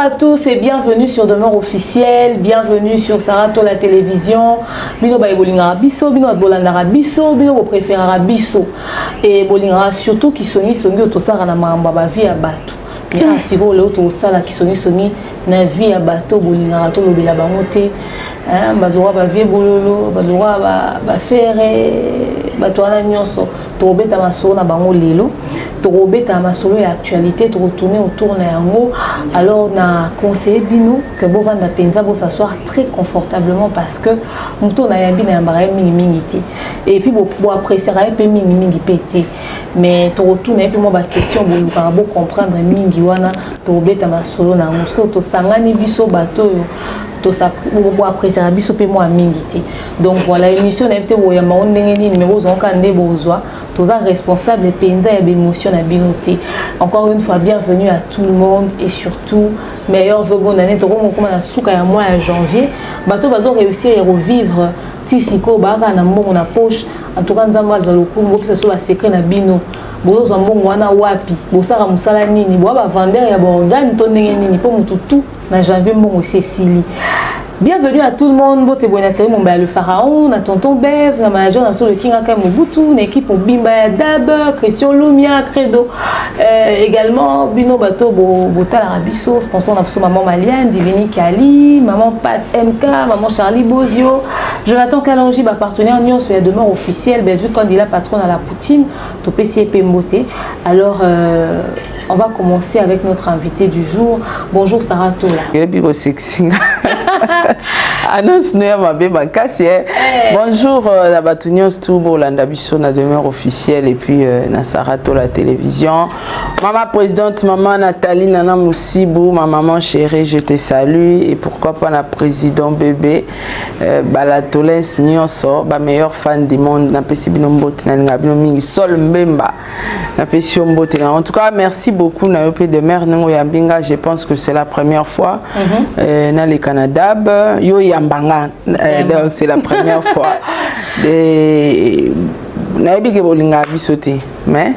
à tous et bienvenue sur Demeure Officielle, bienvenue sur Sarah Tola Télévision. Bino ba bolingaka biso, bino bolandaka biso, bino bo préférera biso. Et bolingaka surtout kisongi songi otosala na makambo ya ba vie ya bato. Mais ah, sikoyo lelo tosala kisongi songi na vie ya bato bolingaka tolobela bango te. Bato ba vie bololo, bato ba Ferre, bato wana nyonso tokobeta masolo na bango lelo. Tokobeta masolo ya actualité, tokotourne autour na yango. Alors na conseiller bino ke bovanda mpenza, bosasseoir très confortablement, parce que moto nayambi, nayambaka ye mingimingi te, et puis boappréciaka ye mpe mingimingi mpe te, mais tokotuna ye mpe mwa baquestion bolukaka bocomprendre mingi. Wana tokobeta masolo na yango. Soki tosangani biso bato oyo boappréciaka biso mpe mwa mingi te. Donc voilà, émission na ye te, boyamba ngo ndenge nini, mais bozwa kaka nde bozwa. Toza responsable mpenza ya baémotion na bino te. Encore une fois, bienvenue à tout le monde et surtout meilleur vœu, bonne année. Tokomokoma na suka ya mois ya janvier. Bato bazo réussir ya kovivre ti sikoyo, baaka na mbongo na poche. En tout cas, Nzambe azwa lokumu. Bopesa so basecret na bino, bozozwa mbongo wana wapi? Bosala mosala nini? Boya bavendeur ya baorgane to ndenge nini? Mpo motu tu na janvier, mbongo esi esili. Bienvenue à tout le monde. Bote boye na Thierry Mombaya le Pharaon, na Tonton Bev, na manager na le King Aka Mobutu, na équipe Bimba ya Dab, Christian Lumia, Credo. Également bino bato botalaka biso, sponsor na biso Maman Maliane, Divini Kali, Maman Pat MK, Maman Charlie Bozio, Jonathan Kalonji, ba partenaire nyonso ya Demeure Officielle, ben vu quand il a patron à la Poutine, topesi ye mbote. Alors on va commencer avec notre invité du jour. Bonjour Sarah Tola. Yobi kosekisi nga, annonce no ya mabe makasi. Bonjour na bato nyonso tu bolanda biso na Demeure Officielle et puis na Sarah Tola Télévision. Mama présidente, Mama Nathalie Nana Moussibou, ma maman chérie, je te salue, et pourquoi pas na président bébé balatoles nyonso, bameilleur fan du monde. Napesi bino mbote, nalinga bino mingi. Sol Mbemba, napesi yo mbote na. En tout cas, merci beaucoup na yo mpe Demeure ndenge oyambi nga. Je pense que c'est la première fois naleka na dab yo yambanga, donc c'est la première fois. Nayebi ke bolingaka biso te, mais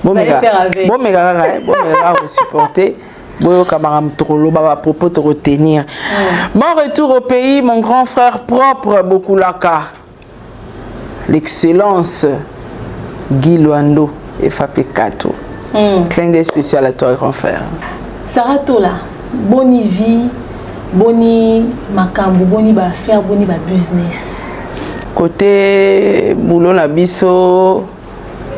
bomeka kaka, bomeka kaka kosupporter, boyoka makambo tokoloba, bapropos tokotenir. Bon retour au pays, mon grand frère propre Bokulaka, l'excellence Guy Luando Efape Kato. Clin d'œil spécial à toi, grand frère. Sarah Tola, boni vie, boni makambo, boni baaffaire, boni babusiness? Côté boulot na biso,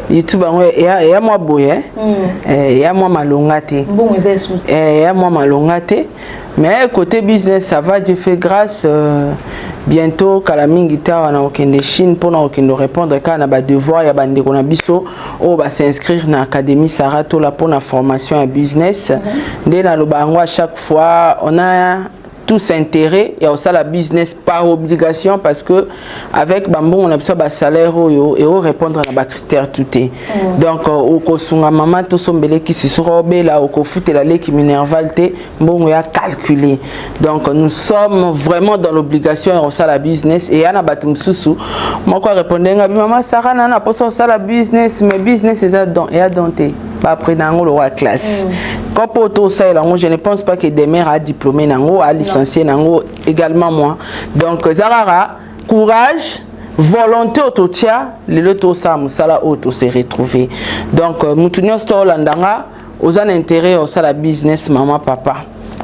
YouTube yango eya mwa boye, eya mwa malonga te. Mbongo eza esu. Eya mwa malonga te, mais côté business, ça va, Dieu fait grâce. Bientôt, kala mingi te awa na kokende Chine mpona kokende répondre kaka na badevoir ya bandeko na biso oyo bas'inscrire na académie Sarah Tola mpona formation ya business. Nde naloba yango à chaque fois, on a tous intérêt ya kosala business par obligation, parce que avec bambongo na biso, basalaire oyo eorépondre na bacritère tout te. Donc okosunga mama, tosombela ekisi soki obela, okofutela leki minerval te, mbongo ya calculer. Donc nous sommes vraiment dans l'obligation ya kosala business. Eya na bato mosusu, moko arépondre nga bi: "Mama Sara, na mposa kosala business, mais business eza don, eya don te, baapprendre yango lokwa classe ko mpo tosalela yango." Je ne pense pas que Demeure a diplômé nango, a licencié nango également, moi. Donc eza kaka courage, volonté oyo totia lelo, tosala mosala oyo, tose retrouver. Donc mutu nyonso toolanda nga, oza na intérêt ya kosala business. Mama, papa,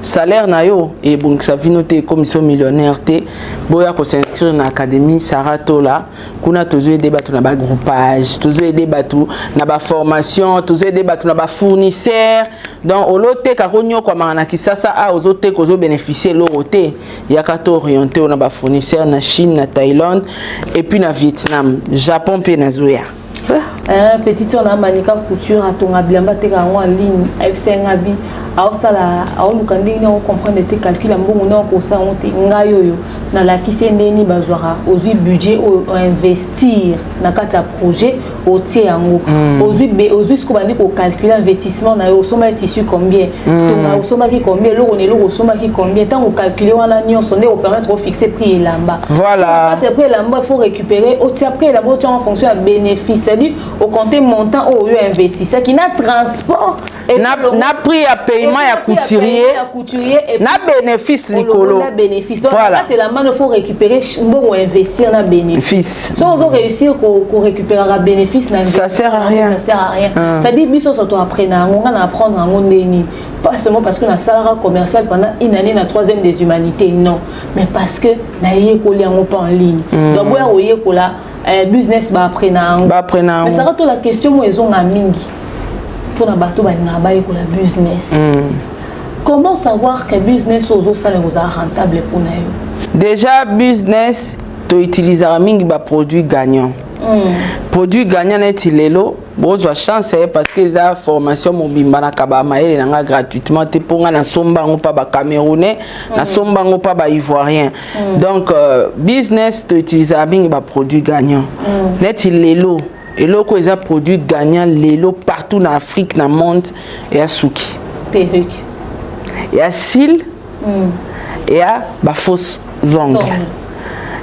salaire na yo ebongisa bino te, ekomisa millionnaire te. Boya kos'inscrire na académie Sarah Tola. Kuna tozoaider bato na bagroupage, tozoaider bato na baformation, tozoaider bato na bafournisseur. Donc oloteka konyokwamaka na Kisasa a ozoteka, ozobénéficie eloko te. Yaka to orienté oyo na bafournisseur na Chine, na Thaïlande et puis na Vietnam, Japon mpe nazoya. Petite oyo na Manika Couture, atonga bilamba, ateka yango en ligne. Ayebisa nga bi aosala, aoluka ndenge nini akocomprendre te calcul ya mbongo, ndenge akosala yango te. Ngai oyo nalakisi ye ndenge nini bazwaka. Ozwi budget oyo oinvestir na kati ya projet, otie yango, ozwi sikoyo, bandi kocalcule investissement na yo: osombaki tissu combien, tonga osombaki combien, eloko na eloko osombaki combien. Ntango ocalcule wana nyonso, nde opermettre ofixe prix elamba. Voilà. Kati ya prix elamba, il faut récupérer, otia prix elamba, otia en fonction ya bénéfice, c'est-à-dire ocompte montant oyo oyo investisaki na transport. Na prix ya paiement. Paiement ya couturier na bénéfice likolo. Na bénéfice. Donc voilà, elamba il faut récupérer mbongo, investir na bénéfice. So ozo réussir ko récupérer bénéfice na Ça sert à rien. Ça sert à rien. C'est-à-dire biso so to apprendre yango, nga na apprendre yango ndeni, pas seulement parce que nasalaka commercial pendant une année na troisième des humanités, non, mais parce que nayekoli yango pas en ligne. Donc boya koyekola business, baapprena yango. Baapprena yango. Mais saka to la question mo ezonga mingi mpona bato balingaka bayekola business: comment savoir que business oyo ozosala kozala rentable mpona yo? Déjà, business toutilisaka mingi baproduit gagnant. Produit gagnant, neti lelo bozwa chance ye, parce que eza formation mobimba, nakaba mayele na nga gratuitement te, mpo nga nasomba yango mpa bacamerounais, nasomba yango mpa baivoirien. Donc business toutilisaka mingi baproduit gagnant. Neti lelo, eloko eza produit gagnant lelo partout na Afrique, na monde, eya suki. Perruque. Eya cils, eya bafausse ongle.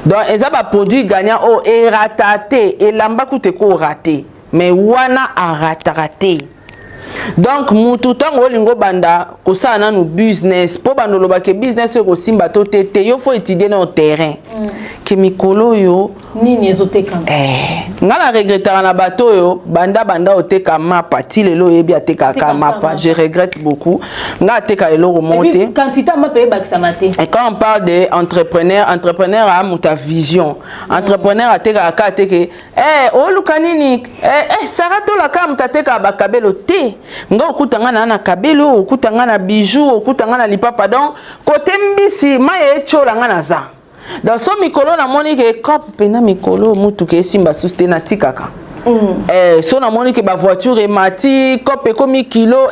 Donc eza baproduit gagnant oyo erata te. Elamba kutu ekorate, mais wana arataka te. Donc mutu, ntango olingi obanda kosala nanu business, mpo banda olobaka business oyo ekosimba to te te, yo faut étudier na terrain ke mikolo oyo nini ezotekama. Eh, nga na regrettaka na bato oyo banda oteka mapa ti lelo oyebi atekaka mapa. Je regrette beaucoup. Nga ateka eloko moko te. Quantité ya mapa eyebakisama te. Et quand on parle de entrepreneur, entrepreneur a moto ya vision. Entrepreneur atekaka kaka te ke oluka nini, Sara tolaka moto atekaka bakabelo te. Nga okuta nga na kabelo, okuta nga na bijou, okuta nga na lipapa. Donc kote mbisi mai etyola, nga naza. Donc so mikolo namoni ke cope mpena mikolo mutuka esimba susu te, natikaka. So namoni ke bavoiture emati, cope ekomi kilo,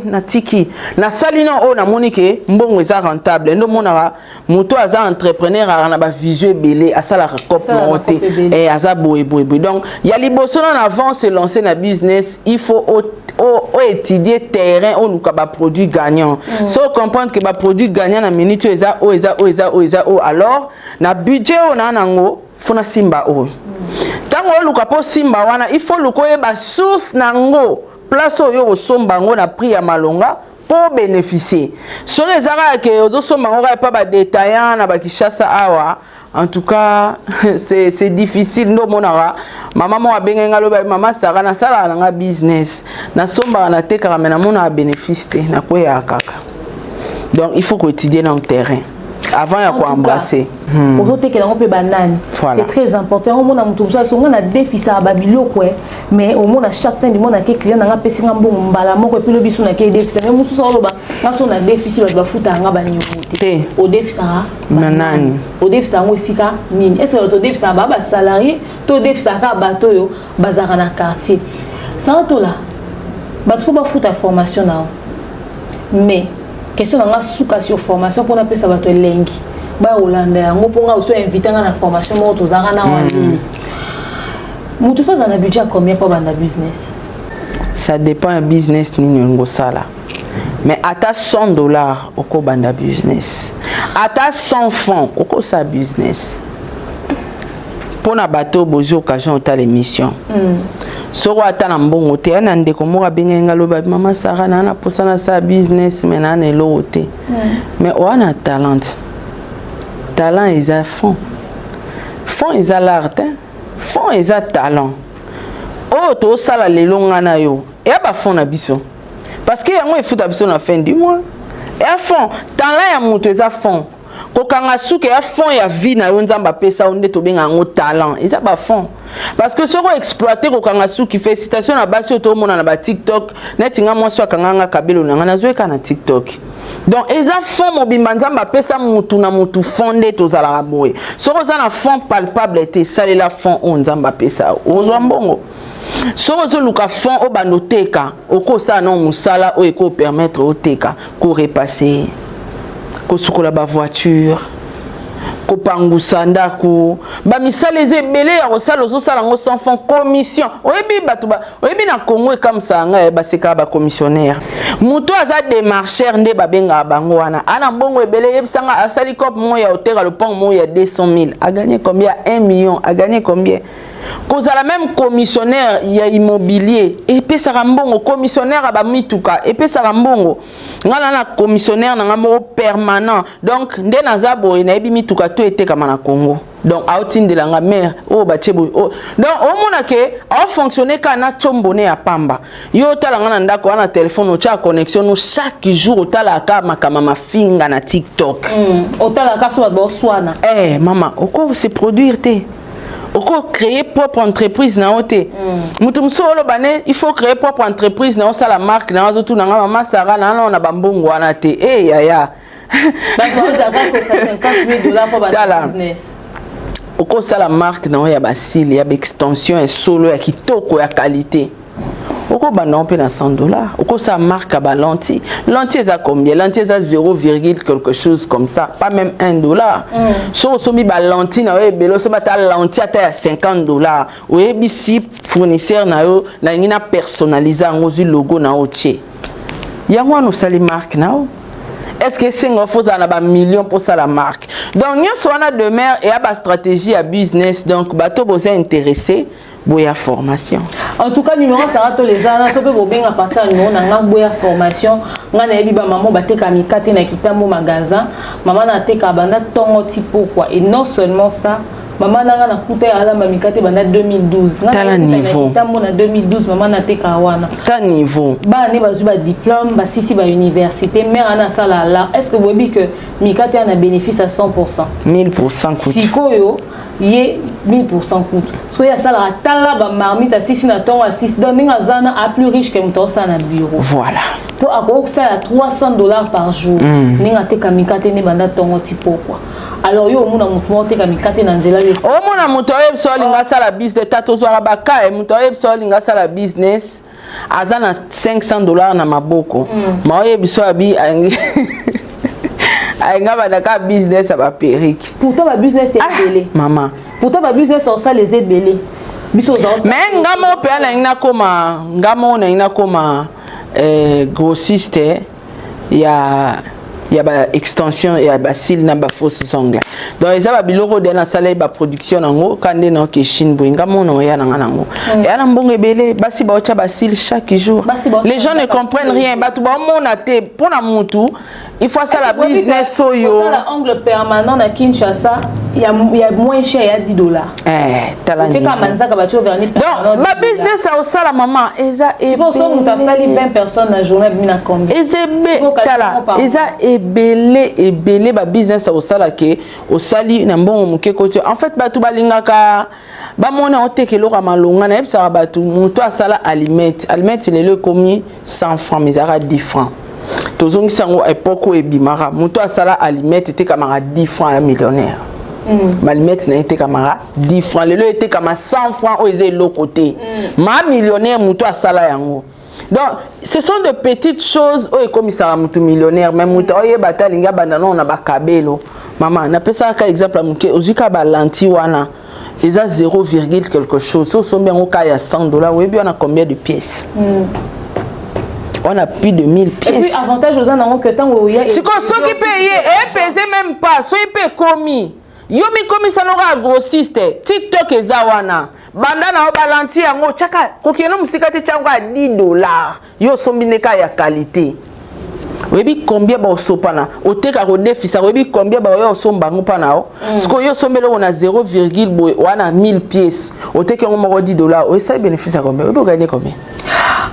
natiki, nasali na oyo namoni ke mbongo eza rentable. Nde omonaka moto aza entrepreneur aka na bavision ebele, asalaka cope moko te, aza boye boye boye. Donc ya liboso nano, avant se lancer na business, il faut oétudier terrain, oluka baproduit gagnant. So comprendre ke baproduit gagnant na minute oyo eza oyo, eza oyo, eza oyo, eza oyo. Alors na budget oyo naa nango, faut nasimba oyo. Ntango oluka mpo simba wana, il faut luka oyeba source nango, place oyo okosomba yango na prix ya malonga mpo bénéficier. Soki eza kaka ke ozosomba yango kaka epa badétaillant na bakishasa awa, en tout cas c'est difficile. Nde omonaka mama moko abengaki nga, lobi: "Mama Sara, nasalaka nanga business, nasombaka, natekaka, me namonaka bénéfice te, nakweyaka kaka." Donc il faut koétudier dans le terrain avant ya koembrasser. Ozotekela yango mpe banani? C'est très important. Omona moto mosusu asonga na defisaka babiloko, mais omona chaque fin du mois nake, client nanga apesi nga mbongo mbala moko, et puis lobi so nake defisa. Mais mosusu oloba: "Nga so na defisi, bato bafutaka nga baniongo te." Odefisaka banani? Odefisa yango esika nini? est ce que bato odefisaka baa basalarié to odefisaka kaka bato oyo bazalaka na quartier? Sara Tola, bato faut bafuta formation na yo. Mais question na nga suka sur formation, mpona apesa bato elengi baya kolanda yango, mpo nga oso invité nga na formation moko tozalaka na wa nini, motu faut azala na budget ya combien mpo banda business? Ça dépend ya business nini olingi osala, mais ata 100 $ okobanda business, ata 100 francs okosala business. Mpo na bato bozwi occasion otala émission, soko ata na mbongo te, ya na ndeko moko abengaki nga, lobi: "Mama Sara, naa na mposa nasala business, mais naa na eloko te." Mais oya na talent. Talent eza fond, fond eza l'art te, fond eza talent. Oyo tosala lelo, nga na yo, eya bafond na biso, parce que yango efuta biso na fin du mois. Eya fond. Talent ya moto eza fond. Kokanga suki eya fond ya vie na yo, Nzambe apesa yo. Nde tobenga yango talent, eza bafond, parce que soki oexploite kokanga suki, félicitation na basi oyo tomona na batiktok. Neti nga, mwasi oyo akanga nga kabelo na nga, nazweka na TikTok. Donc eza fond mobimba Nzambe apesa mutu na mutu fond. Nde tozalaka boye. Soki oza na fond palpable te, esalela fond oyo Nzambe apesa, ozwa mbongo. Soki ozoluka fond oyo banda oteka, okosala na mosala oyo ekopermettre oteka, korepasser, kosukola bavoiture, kopangusa ndako, bamisala eza ebele ya kosala. Ozosala yango sans fond, commission. Oyebi bato, oyebi na Congo ekamisaka ngai, basekaka bacommissionnaire. Moto aza démarcheur nde babengaka bango wana, ana mbongo ebele. Yebisanga, asali cope moko ya oteka lopango moko ya 200 000, aganye combien? 1 million, aganye combien? Kozala même commissionnaire ya immobilier epesaka mbongo, commissionnaire ya bamituka epesaka mbongo. Nga na commissionnaire na nga moko permanent, donc nde naza boye, nayebi mituka to etekama na Congo. Donc aotindela nga mare oyo batie boye oyo. Donc omona ke aofonctionne kaka na tsombone ya pamba. Yo otala nga na ndako wana, telefone otya connexion no, chaque jour otalaka makambo mafinga na TikTok. Otalaka so bato baoswana. Eh mama, oko se produire te, oko créer propre entreprise na yo te. Moto mosusu oloba ne il faut créer propre entreprise na yo, osala marque na yo. Azotuna nga: "Mama Sara, na na bambongo wana te." E yaya. Bato bazalaka kosa 50 000 $ mpo Tala. bana business. Okosala marque na yo ya bacils, ya baextension ya solo, ya kitoko, ya qualité, okobanda ngo mpe na 100 $. Okosala marque ya balentille. Lentille eza combien? Lentille eza 0, quelque chose comme ça, pas même 1 dollar. Soki osombi balentille na yo ebele, osombi ata lentille ata ya 50 $, oyebisi fournisseur na yo: "Nalingi na personnalise yango." Ozwi logo na yo, otie yango wana, osali marque na yo. Est ce que esenga fozala na bamillion mpo osala marque? Donc nyonso wana demeure eya bastratégie ya business. Donc bato boza intéressé, boya formation. En tout cas, numéro Sara to les ana so mpe bobenga partir ya numéro na nga, boya formation. Nga nayebi bamama bateka mikate na Kitambo magasin. Mama na ateka banda ntongo ti pokwa. Et non seulement ça, mama na nga nakuta ye alamba mikate banda 2012. Nga Tala nakuta na niveau. Kitambo na 2012, mama nateka wana. Ta niveau. Bana ne bazwi badiplôme, basisi bauniversité. Mare ana asala la. Est ce que boyebi que mikate ya na bénéfice à 100? 1000 kutu. Sikoyo ye 1000 kutu. Soki asalaka, tala bamarmite, asisi na ntongo, asisi. Donc ndenge aza na a plus riche ke moto aosala na bureau. Voilà. Mpo akoki kosala 300 $ par jour ndenge ateka mikate nde banda ntongo ti pokwa. Alors yo omona motu moko oteka mikate na nzela, yo Omona moto oyebi so olinga asala business, ta tozwaka baka ye. Moto oyebi so olinga asala business, aza na 500 $ na maboko, ma oyebi so abi alinga bandaka business ya baperruque. Pourtant babusiness ebele. Mama. Pourtant babusiness osala eza ebele. Biso oza Mais nga moko mpe nalingi nakoma, nga moko nalingi nakoma grossiste ya baextension ya bacils na bafaux ongles. Donc eza babiloko de nasala ye baproduction nango ka nde naoke Chine boye. Nga mona oya nanga nango eya na mbongo ebele. Basi baotya bacils chaque jour. Les gens ne comprennent rien. Bato baomona te. Mpo na mutu, il faut asala business oyo. Ongle permanent na Kinshasa ya moins cher ya 10 $. Eh, tala. Manzaka batie vernis. Donc babusiness aosala, mama, eza Ebele. Moto asali 20 personnes na journée, abimi na combien? Eza ebe, tala, eza ebele ebele. Babusiness osala ke osali na mbongo moke koti. En fait, bato balingaka bamona oteka eloko ya malonga. Nayebisaka bato, moto asala allumette, allumette lelo ekomi 100 francs, mais ezalaka 10 francs. Tozongisi yango époque oyo ebimaka. Moto asala allumette etekamaka 10 francs ya millionnaire. Allumette na ye etekamaka 10 francs, lelo etekama 100 francs. Oyo eza eloko te. Ma millionnaire, moto asala yango. Donc ce sont de petites choses oyo ekomisaka motu millionnaire. Mais moto oyeba te, alingi abanda nano na bakabelo. Mama, napesaka ka exemple ya moke. Ozwi ka balentille wana, eza 0, quelque chose. So osombi yango ka ya 100 $, oyebi wana combien de pièces? On a plus de 1000 pièces. Et puis avantage oza nango que ntango oya Sikoyo soki mpe ye epese même pas, soki mpe ekomi, yo mikomisa noko ya grossiste. TikTok eza wana, banda na yo balentille yango, tiaka kokende mosika te, tiango ya 10 $. Yo osombi nde ka ya qualité, oyebi combien baosopana? Otekaka, odefisaka, oyebi combien baoya osomba yango mpa na yo? Sikoyo yo osombi eloko na 0, boye wana 1000 pièces, oteki yango moko 10 $, oyesali bénéfice ya combien? Oyebi oganye combien?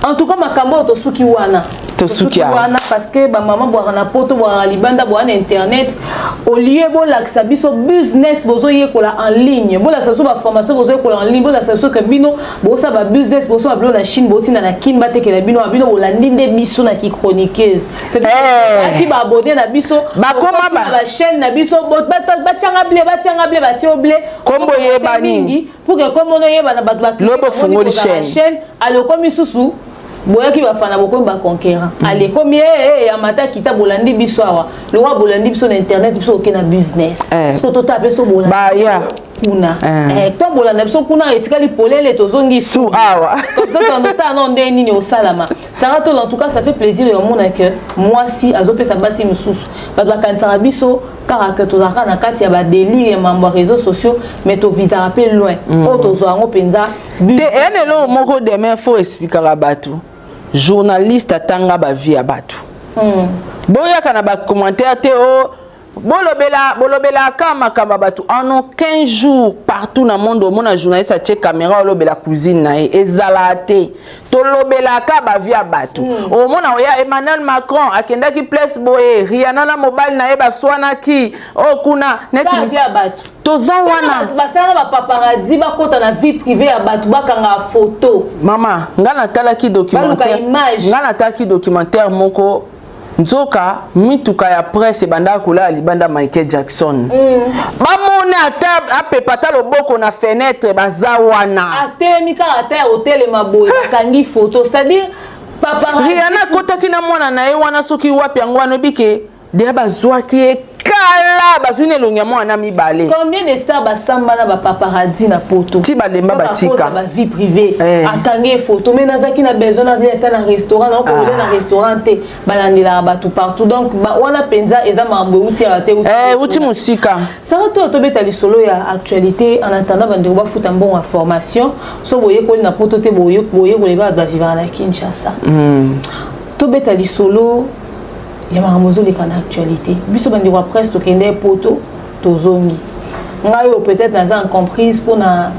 En tout cas, makambo oyo tosuki wana. Tosuki wana, parce que bamama bwaka na poto, bwaka na libanda, bwaka na internet. Au lieu bolakisa biso business bozoyekola en ligne, bolakisa biso baformation bozoyekola en ligne, bolakisa biso ke bino bosala babusiness, bosala biloko na Chine, botinda na Kine, batekela bino. Bino bolandi nde biso na kichroniqueuse aki baabonné na biso. Bakoma bachaîne na biso, batianga ble, batianga ble, batie ble. Kombo yebani. Mingi pour que kombo noyebana, bato Lobo fungoli chaîne. Alokomi susu, boyaki bafana, bokomi baconquérant. Ale komi e amata kita. Bolandi biso awa, lokwa bolandi biso na internet, biso oke na business. So tota mpe so bolandi. Baya. Kuna to bolanda biso kuna, etikali polele, tozongi su awa. Comme ça tondotala no ndenge nini osalama. Sara Tola, en tout cas ça fait plaisir ya omona ke mwasi azopesa basi mosusu. Bato bakanisaka biso kaka ke tozalaka na kati ya badélire ya mambo ya réseaux sociaux, mais tovisaka mpe loin oyo tozwa yango mpenza. Te, eya na eloko moko, demain faut expliquaka bato. Journaliste atanga bavie ya bato. Boyaka na bacommentaire te o bolobela, bolobelaka makambo ya bato en aucun jour. Partout na monde, omona journaliste atie caméra, olobela cousine na ye? Ezala te. Tolobelaka bavie ya bato. Omona oya Emmanuel Macron akendaki place boye, Rihanna na mobali na ye baswanaki oyo kuna neti vie ya bato. Toza wana. Basala na bapaparazzi, bakɔta na vie privée ya bato, bakanga photo. Mama, nga natalaki documentaire, nga natalaki documentaire moko. Nzoka mituka ya presse ebandaka kolala libanda. Michael Jackson, bamoni ata apepa ata loboko na fenêtre, baza wana. Atelemi kaka, ata ya kotelema boye, bakangi photo, c'est-à-dire paparazzi. Rihanna akotaki na mwana na ye wana, soki wapi yango wana, oyebi ke deya bazwaki ye kala, bazwi na elongi ya mwana mibale. Combien de stars basamba na bapaparazzi na Poto? Ti balemba, batika. Bavie privée, akangi ye photo. Mais nazalaki na besoin nalia ata na restaurant, nakokolia na restaurant te, balandelaka bato partout. Donc wana mpenza eza makambo euti awa te. Euti mosika. Saka to tobeta lisolo ya actualité en attendant bandeko bafuta mbongo ya formation. So boyekoli na Poto te, boyekoli bato bavivaka na Kinshasa. Tobeta lisolo ya makambo ezoleka na actualité. Biso bandeko ya presse tokende Poto, tozongi. Ngai oyo peut-être naza incomprise mpona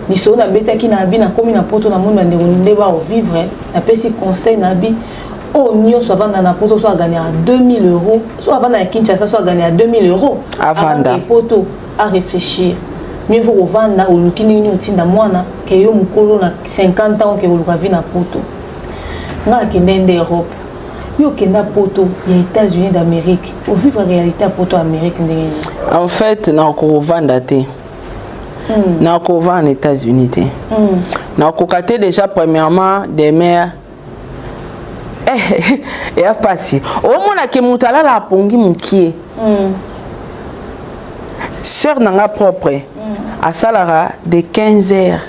lisolo nabetaki na bi. Nakomi na Poto, namoni bandeko nde baovivre. Napesi conseil na bi oyo nyonso avanda na Poto, so agagnaka 2000 euros, so avanda na Kinshasa, so agagnaka 2000 euros, avanda Poto, à réfléchir. Mieux vaut kovanda, oluki ndenge nini otinda mwana ke yo mokolo na 50 ans oke koluka vie na Poto. Ngai akende nde Europe, yo okenda Poto ya États-Unis d'Amérique. Ovivre réalité ya Poto ya Amérique ndenge nini? En fait, nakovanda te. Nakovanda na États-Unis te. Nakoka te. Déjà premièrement, des mères eya mpasi. Omonake moto alala apongi mokie. Sœur na nga propre asalaka de 15 heures,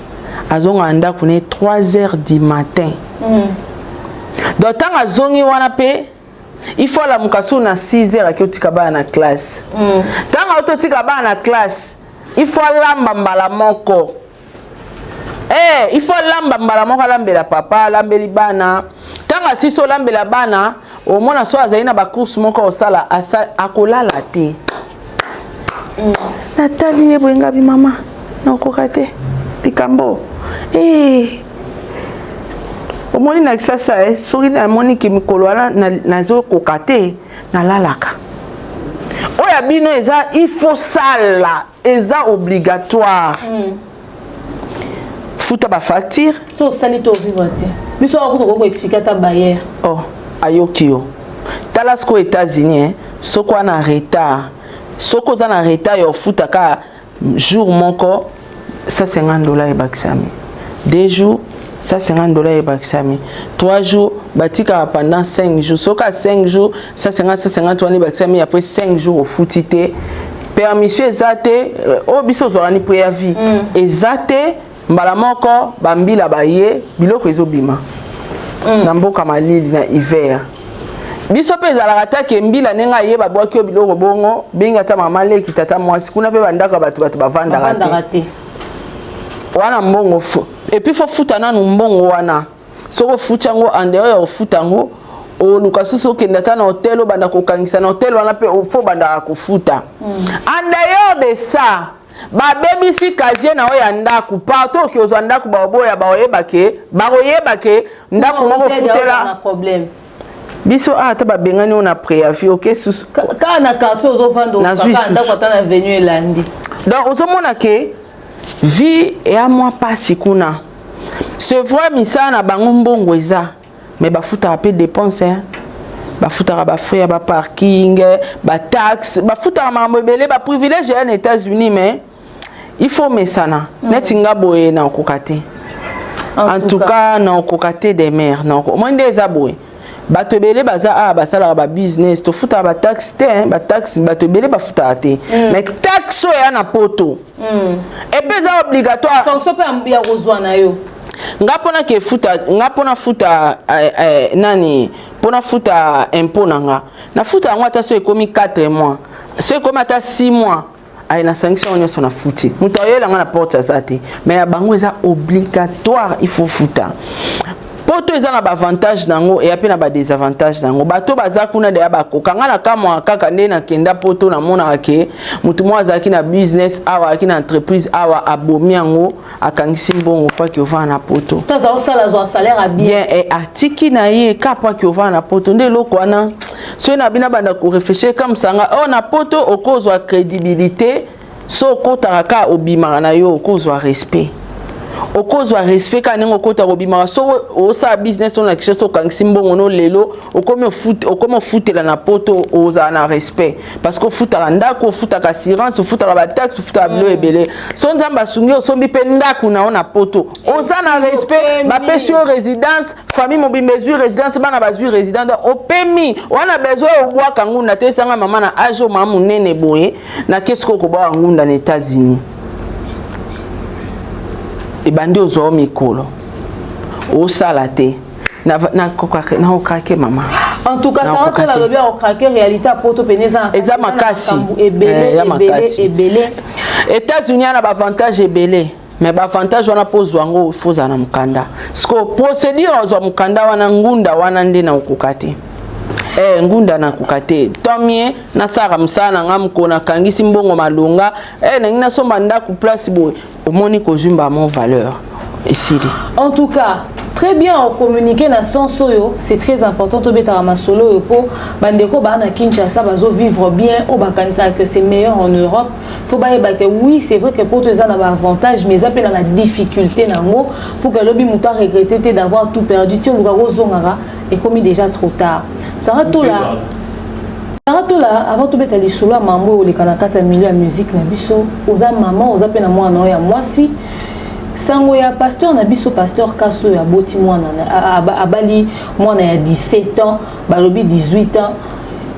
azongaka ndako ne 3 heures du matin. Donc ntango azongi wana mpe, il faut alamuka so na 6 heures, aki otika bana na classe. Ntango auti otika bana na classe, il faut alamba mbala moko. Il faut alamba mbala moko, alambela papa, alambeli bana. Ntango asisi olambela bana, omona so azali na bacourse moko osala, akolala te. Natali ye boye, ngabi: "Mama, nakoka te likambo." Omoni na Kisasa, soki namoniki mikolo wana nazokoka te, nalalaka. Oyo ya bino eza il faut sala, eza obligatoire. Futa bafacture. So osali te, ovivre te. Biso awa kuta koki koexpliquer ata bailleur. Oh, ayoki yo. Tala sikoyo États-Unis, soki wana retard, soki oza na retard ya ofuta kaka jour moko, 150 $ ebakisami. 2 jours, 150 $ ebakisami. 3 jours, batikaka pendant 5 jours. Soki a 5 jours, 150, 150 wana ebakisami. Après 5 jours, ofuti te, permission eza te. Oyo biso ozwaka ni préavis eza te. Mbala moko bambila baye, biloko ezobima na mboka malili na hiver. Biso mpe ezalaka take mbila ndenge aye, babwaki yo biloko bongo, bengi ata mama leki, tata mwasi kuna mpe bandako ya bato, bato bavandaka te wana. Mbongo et puis faut futa nanu mbongo wana. Soki ofuti yango, en dehors ya kofuta yango, oluka susu okende ata na hotel, obanda kokangisa na hotel wana mpe faut obandaka kofuta. En dehors de ça, babebisi casier na oyo ya ndako. Partout oki ozwa ndako, baoboya, baoyeba ke, bakoyeba ke ndako moko futela. Problème. Biso awa, ata babengani oyo na préavis, oke susu. Kaka na quartier ozovanda, ndako ata na avenue elandi. Donc ozomona ke vie eya mwa mpasi kuna. C'est vrai, misala na bango mbongo eza, mais bafutaka mpe dépense, hein? Bafutaka bafrais ya baparking, bataxe, bafutaka makambo ebele. Baprivilège ya na États-Unis, mais il faut mesana. Neti nga boye, nakoka te. En tout cas nakoka te. Des mères omoi nde eza boye. Bato ebele baza awa, basalaka babusiness, tofutaka bataxe te, bataxe bato ebele bafutaka te. Mais taxe oyo eya na poto epe eza obligatoire. Fonction mpe ya kozwa na yo. Nga mpona ke futa, nga mpona futa nani, mpona futa impôt na nga, nafuta yango ata so ekomi 4 mois, so ekomi ata 6 mois, aye nasangisi yango nyonso, nafuti. Moto ayelanga na porte aza te. Mais ya bango eza obligatoire, il faut futa. Poto eza na baavantage nango, eya mpe na badésavantage nango. Bato baza kuna deya bakoka. Nga na kamwaka kaka nde nakenda poto, namonaka ke motu moko azalaki na business awa, azalaki na entreprise awa, abomi yango, akangisi mbongo po ake ovanda na poto. To aza kosala, azwa salaire ya bien. Bien, atiki na ye ka po ake ovanda na poto. Nde eloko wana, soki na bino banda koréfléchir kamusanga oyo na poto, okozwa crédibilité. So okotaka ka, obimaka na yo, okozwa respect, okozwa respect kaka ndenge okotaka, obimaka. So osala business oyo na Kinshasa, okangisi mbongo no, lelo okomi ofutela na poto, ozala na respect parce que ofutaka ndako, ofutaka assurance, ofutaka bataxe, ofutaka bilo ebele. So Nzambe asungi, osombi mpe ndako na yo na poto, oza na respect, bapesi yo résidence, famille mobimba ezwi résidence, bana bazwi résidence, donc opemi wana. Besoin obwaka ngunda te. Esanga mama na age oyo, mama monene boye, nake sikoyo kobwaka ngunda na États-Unis, ebandi ozwa yo mikolo osala te, nakokake mama. En tout cas, Sarah Tola alobi akokrake. Réalité ya poto pene eza Eza makasi. Ebele. Ya Ebele. Makasi. Ebele. États-Unis ana baavantage ebele, mais baavantage wana, mpo ozwa yango, faut ozala na mokanda. Siko procédure ozwa mokanda wana, ngunda wana nde na okoka te. Ngunda nakoka te. Tomie nasalaka mosala na nga, mokolo nakangisi mbongo malonga, nangi nasomba ndako place boye, omoni kozwimba mo valeur esili. En tout cas, très bien ocommuniqué na sens oyo, c'est très important. Tobetaka masolo oyo mpo bandeko baa na Kinshasa bazovivre bien, oyo bakanisaka que c'est meilleur en Europe, faut bayeba que oui, c'est vrai que poto eza na baavantage, mais eza mpe na badifficulté nango, pour que lobi moto aregrette te d'avoir tout perdu. Ti oluka kozongaka, ekomi déjà trop tard. Sarah Tola, Sarah Tola, avant tobeta lisolo ya mambo oyo oleka na kati ya milieu ya musique na biso, oza mama, oza mpe na mwana oyo ya mwasi. Sango ya pasteur na biso, pasteur Kaso, oyo aboti mwana, abali mwana ya 17 ans, balobi 18 ans.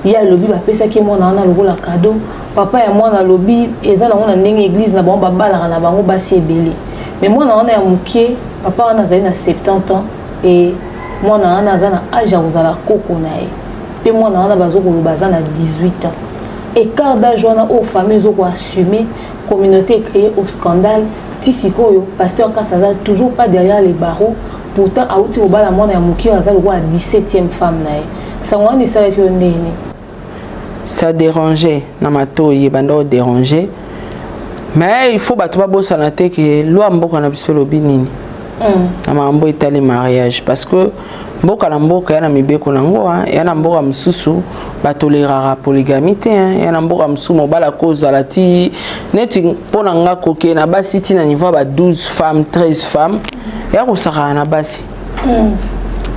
Ye alobi bapesaki mwana wana lokola cadeau. Papa ya mwana alobi eza nango na ndenge église na bango babalaka na bango basi ebele. Mais mwana wana ya moke, papa wana azali na 70 ans e mwana wana aza na age ya kozala koko na ye. Mpe mwana wana bazokoloba aza na 18 ans. Écart d'âge wana oyo famille ezokoassume, communauté ecréé au scandale. Ti sikoyo pasteur Kasi aza toujours pas derrière les barreaux. Pourtant awuti kobala mwana ya moke oyo aza lokola 17e femme na ye. Sango wana esalaki yo ndeni? Ça dérangeait na matoi, ebanda odéranger. Mais il faut bato babosana te ke loi mboka na biso elobi nini na makambo etali mariage, parce que mboka na mboka ya na mibeko nango. Ya na mboka mosusu batoleraka polygamie te. Ya na mboka mosusu mobali akozala ti neti mpo na nga koke na basi ti na niveau ya ba 12 femmes, 13 femmes, ya kosakana na basi.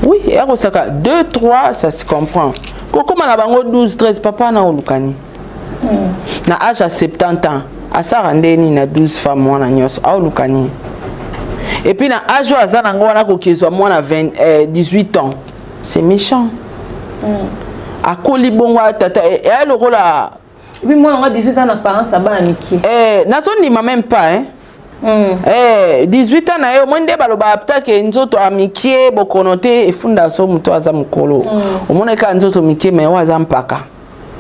Oui, ya kosaka 2, 3, ça se comprend. Kokóma na bango 12, 13, papa na olukani na age ya 70 ans, asala nde nini na 12 femmes wana nyonso? Aoluka nini? Et puis na âge oyo aza nango wana, kokezwa mwana 20, 18 ans, c'est méchant. Akoli bongo tata eya lokola Epi mwana ngo 18 ans na apparence abana mike. Nazondima même pas, hein? 18 ans na ye, omoi nde balobaka peut-être nzoto ya mike, bokono te efundaka. So moto aza mokolo, omoni kaka nzoto mike, mais oyo aza mpaka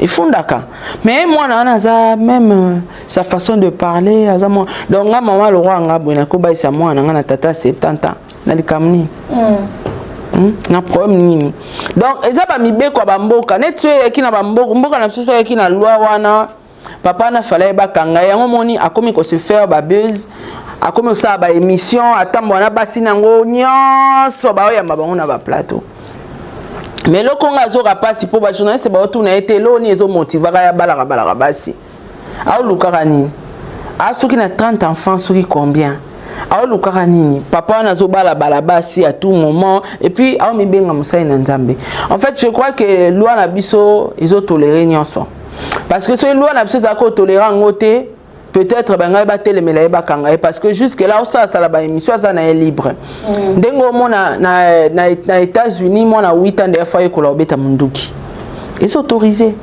efundaka. Mais mwana wana aza même sa façon de parler, aza mwa. Donc nga mama lokwa nga boye, nakobayisa mwana nga na tata 70 ans na likambo nini? Na problème nini? Donc eza bamibeko ya bamboka. Neti oyo eyaki na bamboka, mboka na biso, so eyaki na loi wana, papa na fala ye bakanga yango. Moni akomi kose faire babuzz, akomi kosala baémission, atambola na basi nango nyonso, baoyamba bango na baplateau. Mais eloko nga azoka mpasi, mpo bajournaliste baotuna ye te eloko nini ezomotivaka ya balaka balaka basi, aolukaka nini? Asoki na 30 enfants, soki combien, aolukaka nini? Papa wana azobalabala basi à tout moment, et puis aomibenga mosali na Nzambe. En fait, je crois que loi na biso ezotolere nyonso, parce que soki loi na biso ezalaki kotolere yango te, Peut-être bangai batelemela ye, bakanga ye, parce que jusque là osalasala baémission, aza na ye libre. Ndenge omona na États-Unis, mwana 8 ans nde afa yekola obeta munduki, eza autorisé.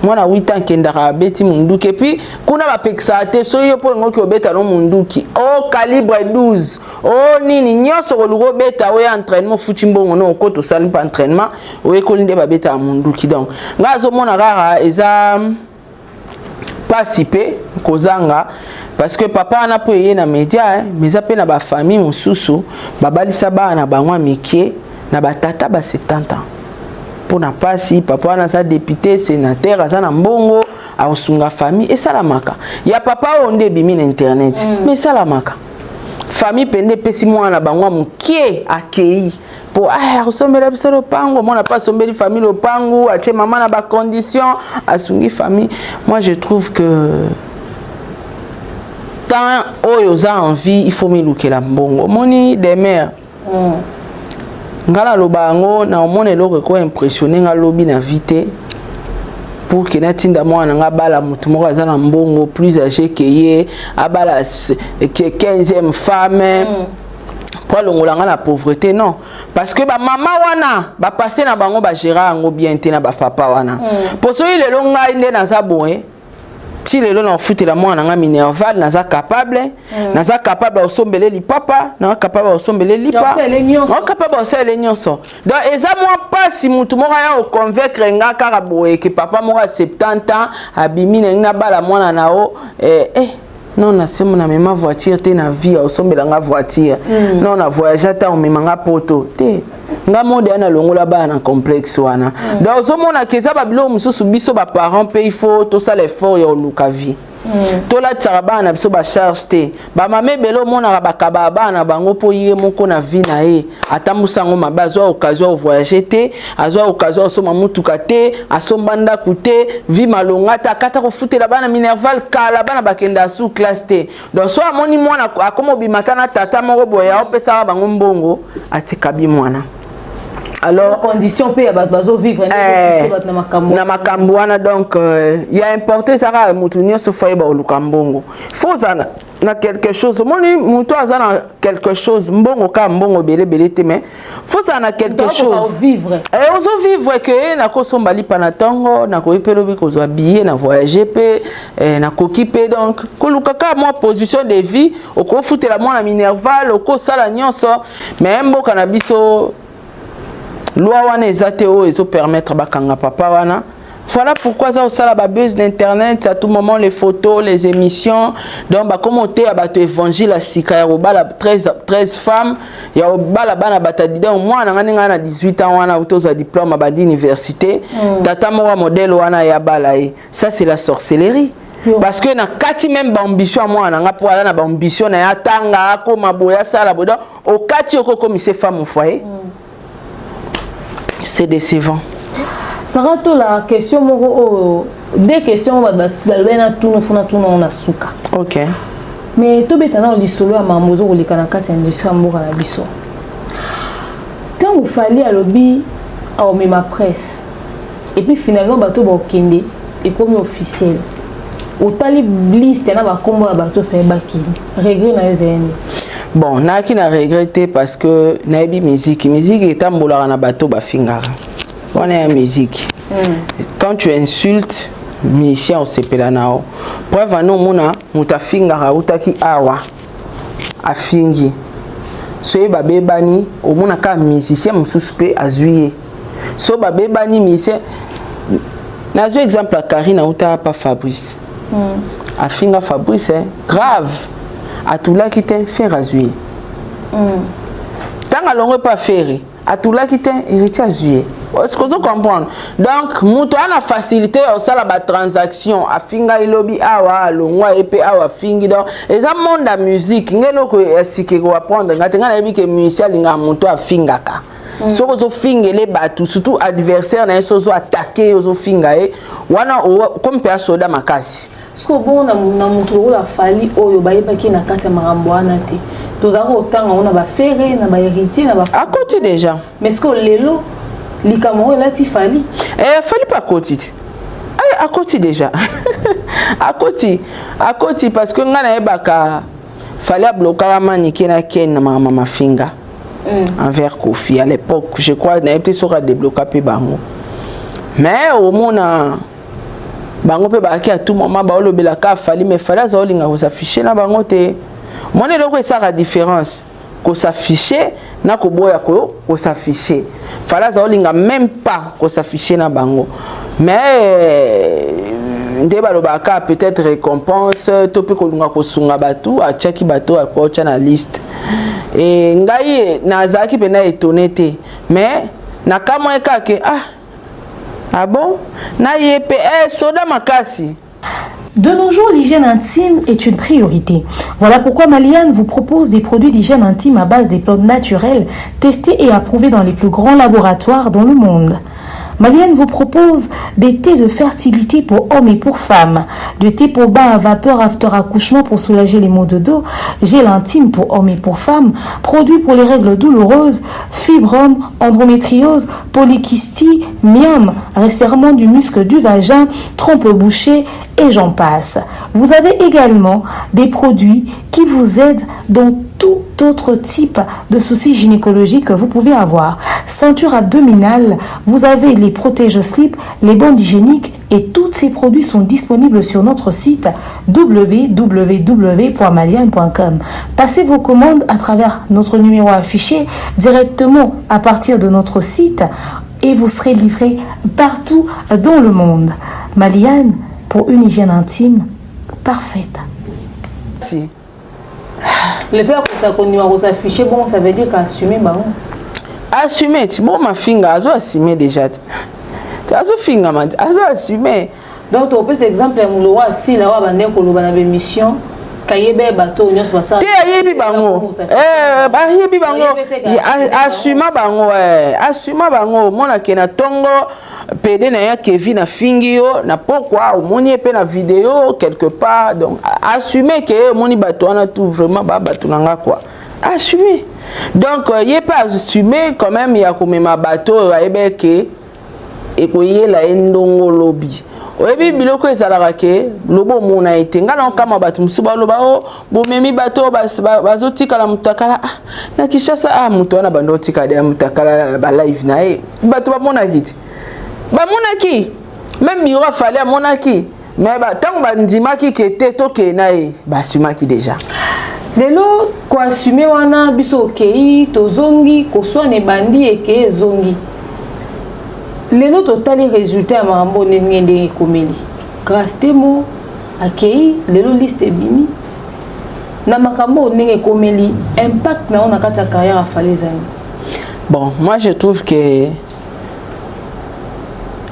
Mwana 8 ans akendaka abeti munduki. Et puis kuna bapekisaka te. Soki yo mpo olingoki obeta no munduki o calibre 12 o nini nyonso, koluka obeta, oya entraînement, ofuti mbongo no, okota, osali mpe entraînement, oyekoli nde babetaka munduki. Donc ngai azomona kaka eza mpasi mpe kozanga, parce que papa wana mpo eye na média, mais eza mpe na bafamille mosusu babalisa bana na bango ya mike na batata ba 70 ans mpo na mpasi. Papa wana aza député, sénateur, aza na mbongo, akosunga famille. Esalamaka. Ya papa oyo nde ebimi na internet, mais esalamaka. Famille mpe epesi mwana na bango ya moke, akei mpo akosombela biso lopango. Mwana mpe asombeli famille lopango, atie mama na bacondition, asungi famille. Moi, je trouve que temps oyo oza en vie, il faut milukela mbongo. Omoni des mères. Nga naloba yango, na omona eloko eko impressionne nga lobi na vie te pour que natinda mwana na nga abala motu moko aza na mbongo, plus âgé que ye, abala 15e femme po alongola nga na pauvreté. Non, parce que bamama wana bapasse na bango, bagéra yango bien te na bapapa wana. Po soki lelo ngai nde naza boye, ti lelo na ofutela mwana na nga minerval, naza capable. Naza capable ya kosombela lipapa, naza capable ya kosombela lipa, naza capable ya kosalela nyonso. Donc eza mwa mpasi mutu moko aya koconvaincre nga kaka boye ke papa moko ya 70 ans abimi na ngai, nabala mwana na o eh. Non, nasemo namema voiture te na vie, aosombela nga voiture. Non, na voyage ata omema nga poto te. Nga mode ya nalongola bana na complexe wana. Donc ozomonaka eza babiloko mosusu, biso baparent mpe il faut tosala effort ya koluka vie. Tolatisaka bana na biso bacharge te. Bamama ebele omonaka bakabaka bana na bango mpo ye moko na vie na ye atambusa yango mabe. Azwa occasion ya voyage te, azwa occasion ya kosomba mutuka te, asomba ndako te, vie malonga te, akata kofutela bana minerval kala, bana bakenda sous classe te. Donc so amoni mwana akoma obima ta na tata moko boye, aopesaka bango mbongo, atikabi mwana. Alors condition mpe ya bato bazovivre na makambo wana. Donc ya importe eza kaka motu nyonso faut ayeba koluka mbongo, faut ozala na quelque chose. Omoni motu aza na quelque chose, mbongo kaka mbongo ebelebele te, mais faut ozala na quelque chose, ozovivre ke nakosomba lipa na ntongo, nakoki mpe lobi kozwa billet na voyage mpe nakoki mpe. Donc koluka kaka mwa position de vie, okofutela mwana minerval, okosala nyonso. Mais mboka na biso, loi wana eza te oyo ezopermettre bakanga papa wana. Voilà pourquoi aza kosala babuzz d'internet à tout moment, les photos, les émissions. Donc bakoma oteya bato évangile ya sika ya kobala 13, 13 femmes, ya kobala bana bato. Donc mwana nga ndenge na 18 ans wana tozwa diplôme, abandi université. Tata moko ya modèle wana ya bala ye, ça c'est la sorcellerie, parce que na kati même baambition ya mwana na nga, mpo aza na baambition na ye, atanga, akoma boye, asala boye. Donc okati okokomisa femme au foyer. C'est décevant. Sara Tola, question moko oyo, deux questions balobai na tunu funa tunu na suka. Ok. Mais tobeta nano lisolo ya makambo ozokoleka na kati ya industrie ya mboka na biso. Ntango Fally alobi aomema presse, et puis finalement bato bakokende, ekomi officiel, otali liste na bakombo ya bato faye bakende, regret na yo ezali nini? Bon, nayaki na regret te, parce que nayebi musique. Musique etambolaka na bato bafingaka wana ya musique. Quand tu insultes musicien, osepela na yo. Preuve ane, omona moto afingaka, autaki awa, afingi, soki babebani, omona kaka musicien mosusu mpe azwi ye. So babebani, musicien, nazwi exemple ya Karine, auta pa Fabrice. Afinga Fabrice, eh? Grave, atulaki te, Ferre azwi ye. Ntango alongwe mpe Ferre atulaki te, Héritier azwi ye. Est-ce que ozo comprendre? Donc moto aza na facilité ya kosala batransaction, afinga elobi awa, alongwa ye mpe awa afingi. Donc eza monde ya musique. Nge eloko ya sika ekoapprendre nga te. Ngai nayebi ke musicien alingaka moto afingaka. Soki ozofingele bato, surtout adversaire na ye, so ozo attaquer ye, ozofinga ye wana, komi mpe asoda makasi. Soki obongo na moto lokola Fally oyo bayebaki na kati ya makambo wana te, tozalaka kotanga ngo na baFerre, na bahéritier, na akoti déjà. Mais ce que lelo likambo oyo elati Fally. Eh, Fally mpe akoti te, akoti déjà. Akoti, akoti, parce que ngai nayebaka Fally ablokaka Manike na Ken na makambo mafinga envers Kofi à l'époque, je crois. Nayebi te soki adébloka mpe bango, mais omona bango mpe bazalaki à tout moment baolobelaka Fally, mais Fally aza olinga kos'afficher na bango te. Mona eloko esalaka différence, kos'afficher na koboya kos'afficher. Fally aza olinga même pas kos'afficher na bango, mais nde balobaka peut-être récompense to mpe kolinga kosunga bato, atiaki bato akotya na liste. E ngai nazalaki mpenza étonné te, mais nakamwa kaka: ah, ah bon, na ye mpe eh, soda makasi. De nos jours, l'hygiène intime est une priorité. Voilà pourquoi Maliane vous propose des produits d'hygiène intime à base des plantes naturelles, testés et approuvés dans les plus grands laboratoires dans le monde. Maliane vous propose des thés de fertilité pour hommes et pour femmes, des thés pour bain à vapeur after accouchement pour soulager les maux de dos, gel intime pour hommes et pour femmes, produits pour les règles douloureuses, fibromes, endométriose, polykystie, myome, resserrement du muscle du vagin, trompe bouchée et j'en passe. Vous avez également des produits qui vous aident dans tout autre type de soucis gynécologiques que vous pouvez avoir. Ceinture abdominale, vous avez les protège-slips, les bandes hygiéniques et tous ces produits sont disponibles sur notre site www.maliane.com. Passez vos commandes à travers notre numéro affiché directement à partir de notre site et vous serez livré partout dans le monde. Maliane, pour une hygiène intime parfaite. Si. Le fait akosa kondima kos'afficher bon, ça veut dire qu'assumer bango. Assume ti bo mafinga, azo assume déjà ti, azofingama ti, azo assume. Donc topesa exemple ya moloko asila oyo abandeki koloba na bémission, kayeba bato oyo nyonso basala. Te, ayebi bango. Eh, ayebi bango, asuma bango, asuma bango. Omonake na ntongo pede na ye Kevin afingi yo, na pokwa omoni ye mpe na video quelque part. Donc assume ke omoni bato wana tout vraiment ba bato na nga quoi, assume. Donc ye mpe assume quand même ya komema bato oyo ayebi ke ekoyela ye ndongo lobi. Oyebi biloko ezalaka ke lobi omona ye te. Ngai na okama bato mosusu baloba o bomemi bato oyo bazotikala motakala. Ah, na Kinshasa, ah, moto wana bando otikala ya motakala, balive na ye bato bamonaki te, bamonaki même bureau a Fally amonaki, mais ntango bandimaki ke te, tokee na ye, basumaki déjà. Lelo koassumer wana, biso okei, tozongi koswana, ebandi, ekei, ezongi. Lelo totali résultat ya makambo ndenge ndenge ekomeli. Grâce Temo akei, lelo liste ebimi na makambo oyo ndenge ekomeli. Impact na yo na kati ya carrière a Fally ezali? Bon, moi je trouve que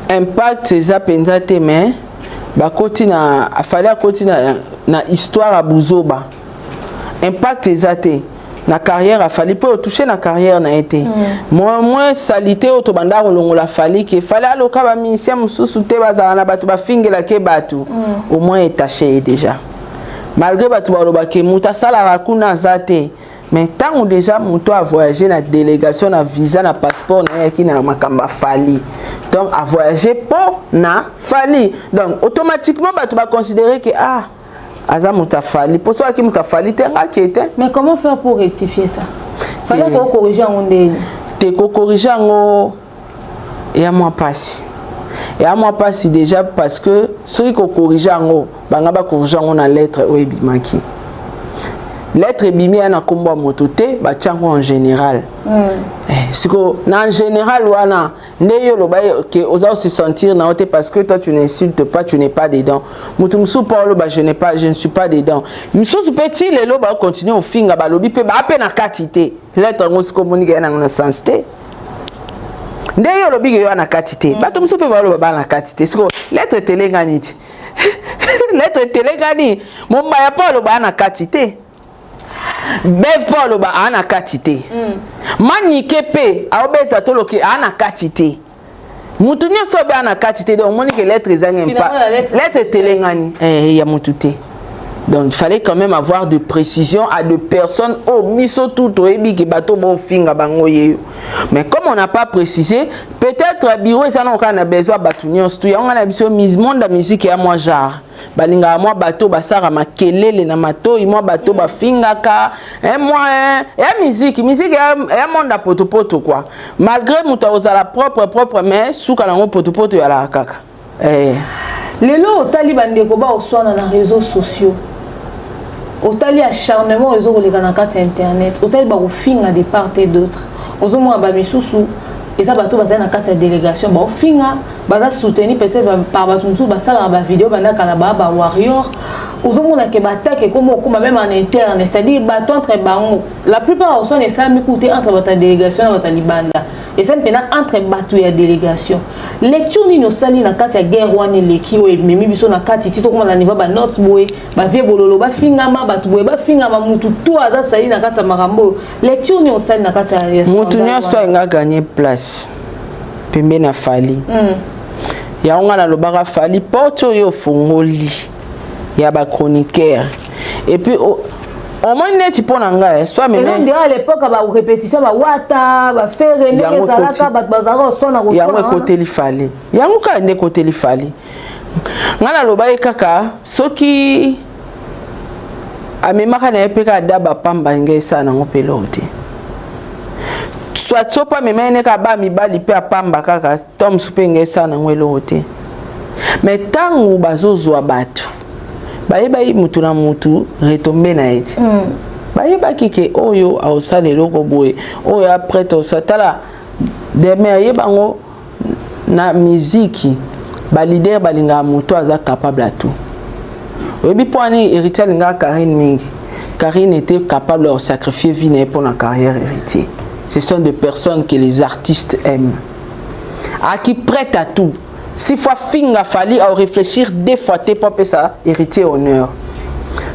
impact eza mpenza te, mais bakoti na a Fally, akoti na histoire ya buzoba. Impact eza te na carrière a Fally mpo otouche na carrière na ye te. Moins salité oyo tobanda kolongola Fally, ke Fally aloka bamusicien mosusu te, bazala na bato bafingelaki bato, au moins etache ye déjà, malgré bato balobaki moto asalaka kuna aza te. Mais ntango déjà moto avoyage na délégation, na visa, na passeport na ye, ayaki na makambo a Fally, donc avoyage mpo na Fally, donc automatiquement bato baconsidéré ke ah, aza moto a Fally, mpo soki aki moto a Fally te, nga ake te. Mais comment faire pour rectifier ça? Fallait kocorriger yango ndeni? Te, kocorriger yango eya mwa mpasi, eya mwa mpasi déjà, parce que soki kocorriger yango, banga bacorriger yango na lettre oyo ebimaki. Lettre ebimi ya na nkombo ya moto te, batia yango en général. Eh, siko na en général wana nde yo oloba ke oza se sentir na yo te, parce que toi tu n'insultes pas, tu n'es pas dedans. Moto mosusu mpo oloba je n'ai pas, je ne suis pas dedans. Misusu mpe ti lelo bakontinue ofinga, balobi mpe baa mpe na kati te. Lettre yango siko omoniki ya nango na sens te. Nde yo olobi ke yo na kati te, bato mosusu mpe baloba baa na kati te. Siko lettre etelengani te, lettre etelengani. Mombaya mpo aloba aa na kati te, Bev mpo aloba aa na kati te, Manike mpe aobeta toloki aa na kati te, mutu nyonso obe aa na kati te. Donc omoni ke lettre ezangi, lettre etelengani ya mutu te. Donc il fallait quand même avoir de précision à de personnes oyo biso tout toyebi ke bato bofinga bango yeyo. Mais comme on n'a pas précisé, peut-être bureau eza na kaka na besoin bato nyonso tu. Yango nga na biso, monde ya musique ya mwa genre balingaka mwa bato basalaka makelele na matoi, mwa bato bafingaka mwa ya musique. Musique ya monde ya potopoto quoi. Malgré moto akozala propre propre, mais suka nango potopoto eyalaka kaka eh. Lelo otali bandeko baoswana na réseaux sociaux, otali acharnement ezokoleka na kati ya internet, otali bakofinga de part et d'autre. Ozomona bamisusu eza bato bazali na kati ya délégation, baofinga, baza soutenu peut-être par bato mosusu basalaka bavideo bandaka na baa bawarrior. Ozomona ke batake ekoma okoma même en interne, c'est-à-dire bato entre bango. La plupart oswana esalami ku te entre bato ya délégation na bato ya libanda, esali mpena entre bato ya délégation. Lecture nini osali na kati ya guerre wana eleki, oyo ememi biso na kati ti tokoma na niveau banote boye, bavie bololo bafingama, bato boye bafingama, mutu to aza sali na kati ya makambo oyo? Lecture nini osali na kati ya Mutu nyonso alinga gagner place pembeni ya Fally. Yango nga nalobaka, Fally, porte oyo ofungoli ya bachroniqueur et puis omoni neti mpo na ngai so ameme à l'époque barépétition, bawata bafere ndenge ezalaka, bato bazalaka koswana. Yango ekoteli Fally, yango kaka nde ekoteli Fally. Ngai nalobaki kaka soki amemaka na ye mpe kaka da bapamba, ngai esala nango mpe eloko te. Soit so mpo amema ye ne kaka ba mibali mpe apamba kaka to mosu mpe, ngai esala nango eloko te. Mais ntango bazozwa bato, bayebaki mutu na mutu retombe na ye te. Bayebaki ke oyo aosala eloko boye, oyo aprete osala. Tala deme ayebango na miziki, baleader balingaka moto aza capable à tout. Oyebi mpo ani Héritier alingaka Karine mingi? Karine était capable de sacrifier vie na ye mpo na carrière Héritier. Ce sont des personnes que les artistes aiment, aki prête à tout. Six fois finga Fally, à réfléchir deux fois te mpo apesa Héritier honneur.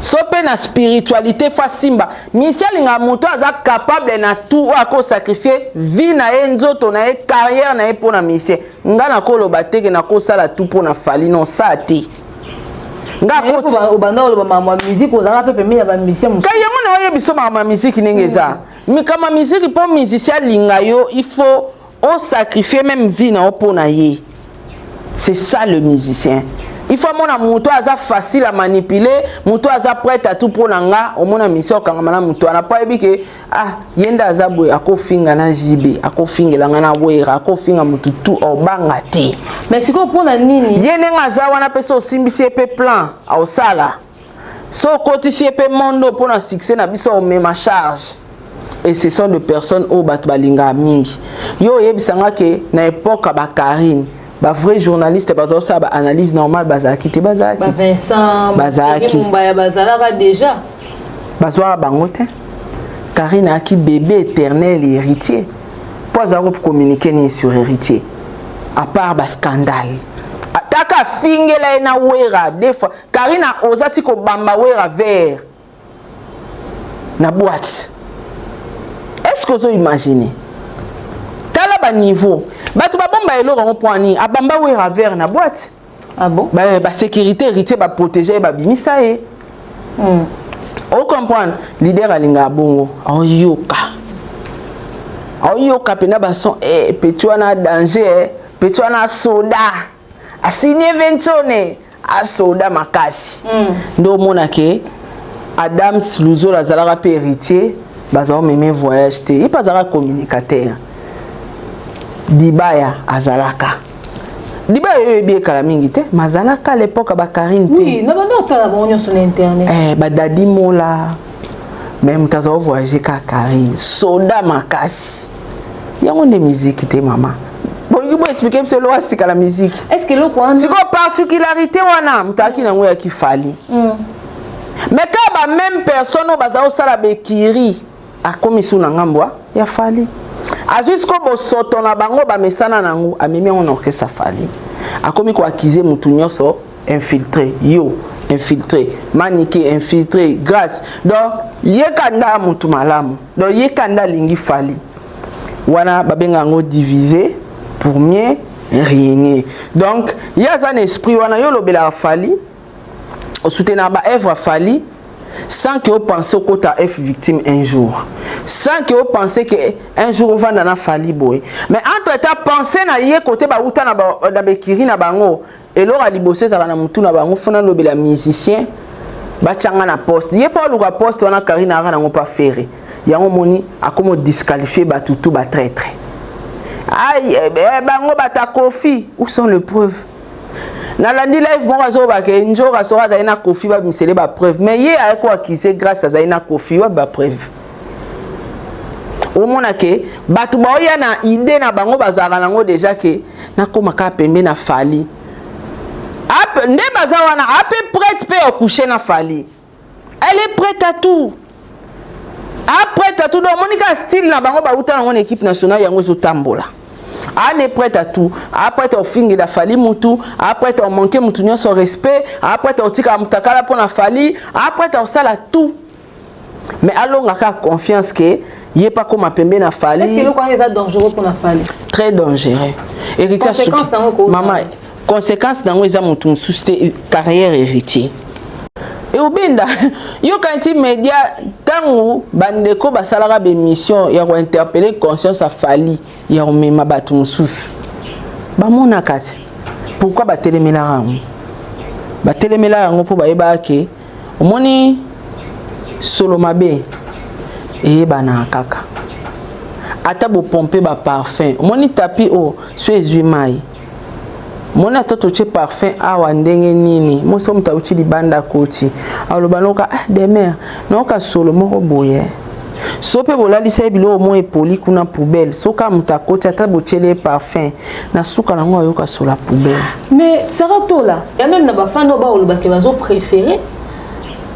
So mpe na spiritualité fa simba misi alingaka moto aza capable na tout, oyo akosacrifie vie na ye, nzoto na ye, carrière na ye mpo na misie. Nga nakoloba teke nakosala tout mpo na Fally, non, sa te. Nga obanda oloba makambo ya musique, ozalaka mpe pembeni ya bamusicien. Kai yango na oyebi so makambo ya musique ndenge eza, mikama musique. Mpo musicien alinga yo, il faut osacrifie même vie na yo mpo na ye. C'est ça le musicien. Il faut amona moto aza facile à manipuler, moto aza prête à tout mpo na nga. Omona mission okangama na moto wana mpo ayebi ke ah, ye nde aza boye, akofinga na JB, akofingela nga na Wera, akofinga motu tu, obanga te. Mais sikoyo mpona nini? Ye ndenge aza wana mpe, so osimbisi ye mpe plan aosala, so okotisi ye mpe mondo mpona succès na biso, omema charge. Et ce sont des personnes oyo bato balingaka mingi. Yo oyebisanga ke na époque ya bakarine, bavrai journaliste bazosala baanalyse normale bazalaki te? Bazalaki. Bavincent. Bazalaki. Mombaya bazalaka déjà. Bazwaka bango te. Karine ayaki bébé éternel Héritier mpo azalaka kocommuniquer nini sur Héritier à part bascandale? Ataka afingela ye na Wera deux fois. Karine oza ti kobamba Wera vert na boîte, est ce que ozo imagine? Tala baniveau bato babomba eloko yango mpo ani abamba Wera vert na boîte. Ah bon? Basécurité Héritier baprotege ye, babimisa ye. Ocomprendre, leader alingaka bongo, aoyoka, aoyoka mpena bason eh, petit wana danger eh. Petit wana asoda asigne ventone, asoda makasi. Nde omona ke Adams Luzolo azalaka mpe Héritier, bazala omeme voyage te, ye mpe azalaka communicateur. Dibaya azalaka, Dibaya oyo oyebi ekala mingi te, ma azalaka à l'époque ya bakarine mpe. Oui, na banda otala bango nyonso na internet. Eh, badadi mola, mais moto azala voyage kaka Karine, soda makasi. Yango nde miziki te, mama. Bolingi boexplike biso eloko asika na miziki? Est ce que eloko wana Sikoyo particularité wana moto ayaki nango yaki Fally. Mais kaka bameme personne oyo baza kosala bekiri, akomi su na ngambo ya Fally, azwi sikoyo bosoto na bango bamesana nango, amemi yango na orchestre. Fally akomi koaccuser motu nyonso infiltré, yo infiltré, Manike infiltré, Grâce. Donc ye kanda ya motu malamu, donc ye kanda alingi Fally wana, babenga yango diviser pour mieux régner. Donc ye aza na esprit wana. Yo olobelaka Fally. Osoutenaka baœuvre ya Fally sans que opense okota F victime un jour, sans que opense que un jour ovanda na Fally boye. Mais entre temps, pense na ye kote bauta na bekiri na bango, eloko ya liboso ezalaka na motu na bango, fona lobela musicien batianga na poste. Ye mpo aluka poste wana, Karine aka nango mpa Ferre. Yango moni akomi odisqualifie bato tu, batraître. Ai bango bata Kofi, où sont les preuves? Nalandi live moko, azobake nzoka soki azali na Kofi, babimisele bapreuve. Mais ye aye koaccuser Grâce azali na Kofi, wapi bapreuve? Omona ke bato baoya na idée na bango, bazalaka nango déjà ke nakóma kaka pembe na Fally. Nde baza wana ape prête mpe ocouche na Fally. Elle est prête à tout, aprête à tout. Donc omoni kaka style na bango bauta nango na équipe nationale, yango ezotambola. Ane prête à tout, aprête ofingela Fally mutu, aprête omanke mutu nyonso respect, aprête otikala mutakala mpo na Fally, aprête osala tout. Mais alonga kaka confiance ke ye mpe akóma pembe na Fally. Eloko wana eza dangereux mpona Fally? Très dangereux. Héritier, mama, conséquence nango eza motu mosusu te, carrière Héritier eobenda. Yoka nti média, ntango bandeko basalaka bémission ya kointerpeller conscience ya Fally, ya komema bato mosusu, bamonaka te pourquoi batelemelaka yango. Batelemelaka yango mpo bayebaka ke omoni solo mabe eyebanaka kaka. Ata bopompe baparfum, omoni tapi oyo so ezwi mai, moni ata totie parfum awa ndenge nini, moso moto auti libanda akoti, aloba noka: "Ah, demer naoka solo moko boye." So mpe bolalisa ye biloko mo epoli kuna, poubelle. Soki moto akoti, ata botieli ye parfum, na suka nango ayoka solo ya poubelle. Mais Sara Tola ya même na bafans oyo baolobake bazopréféré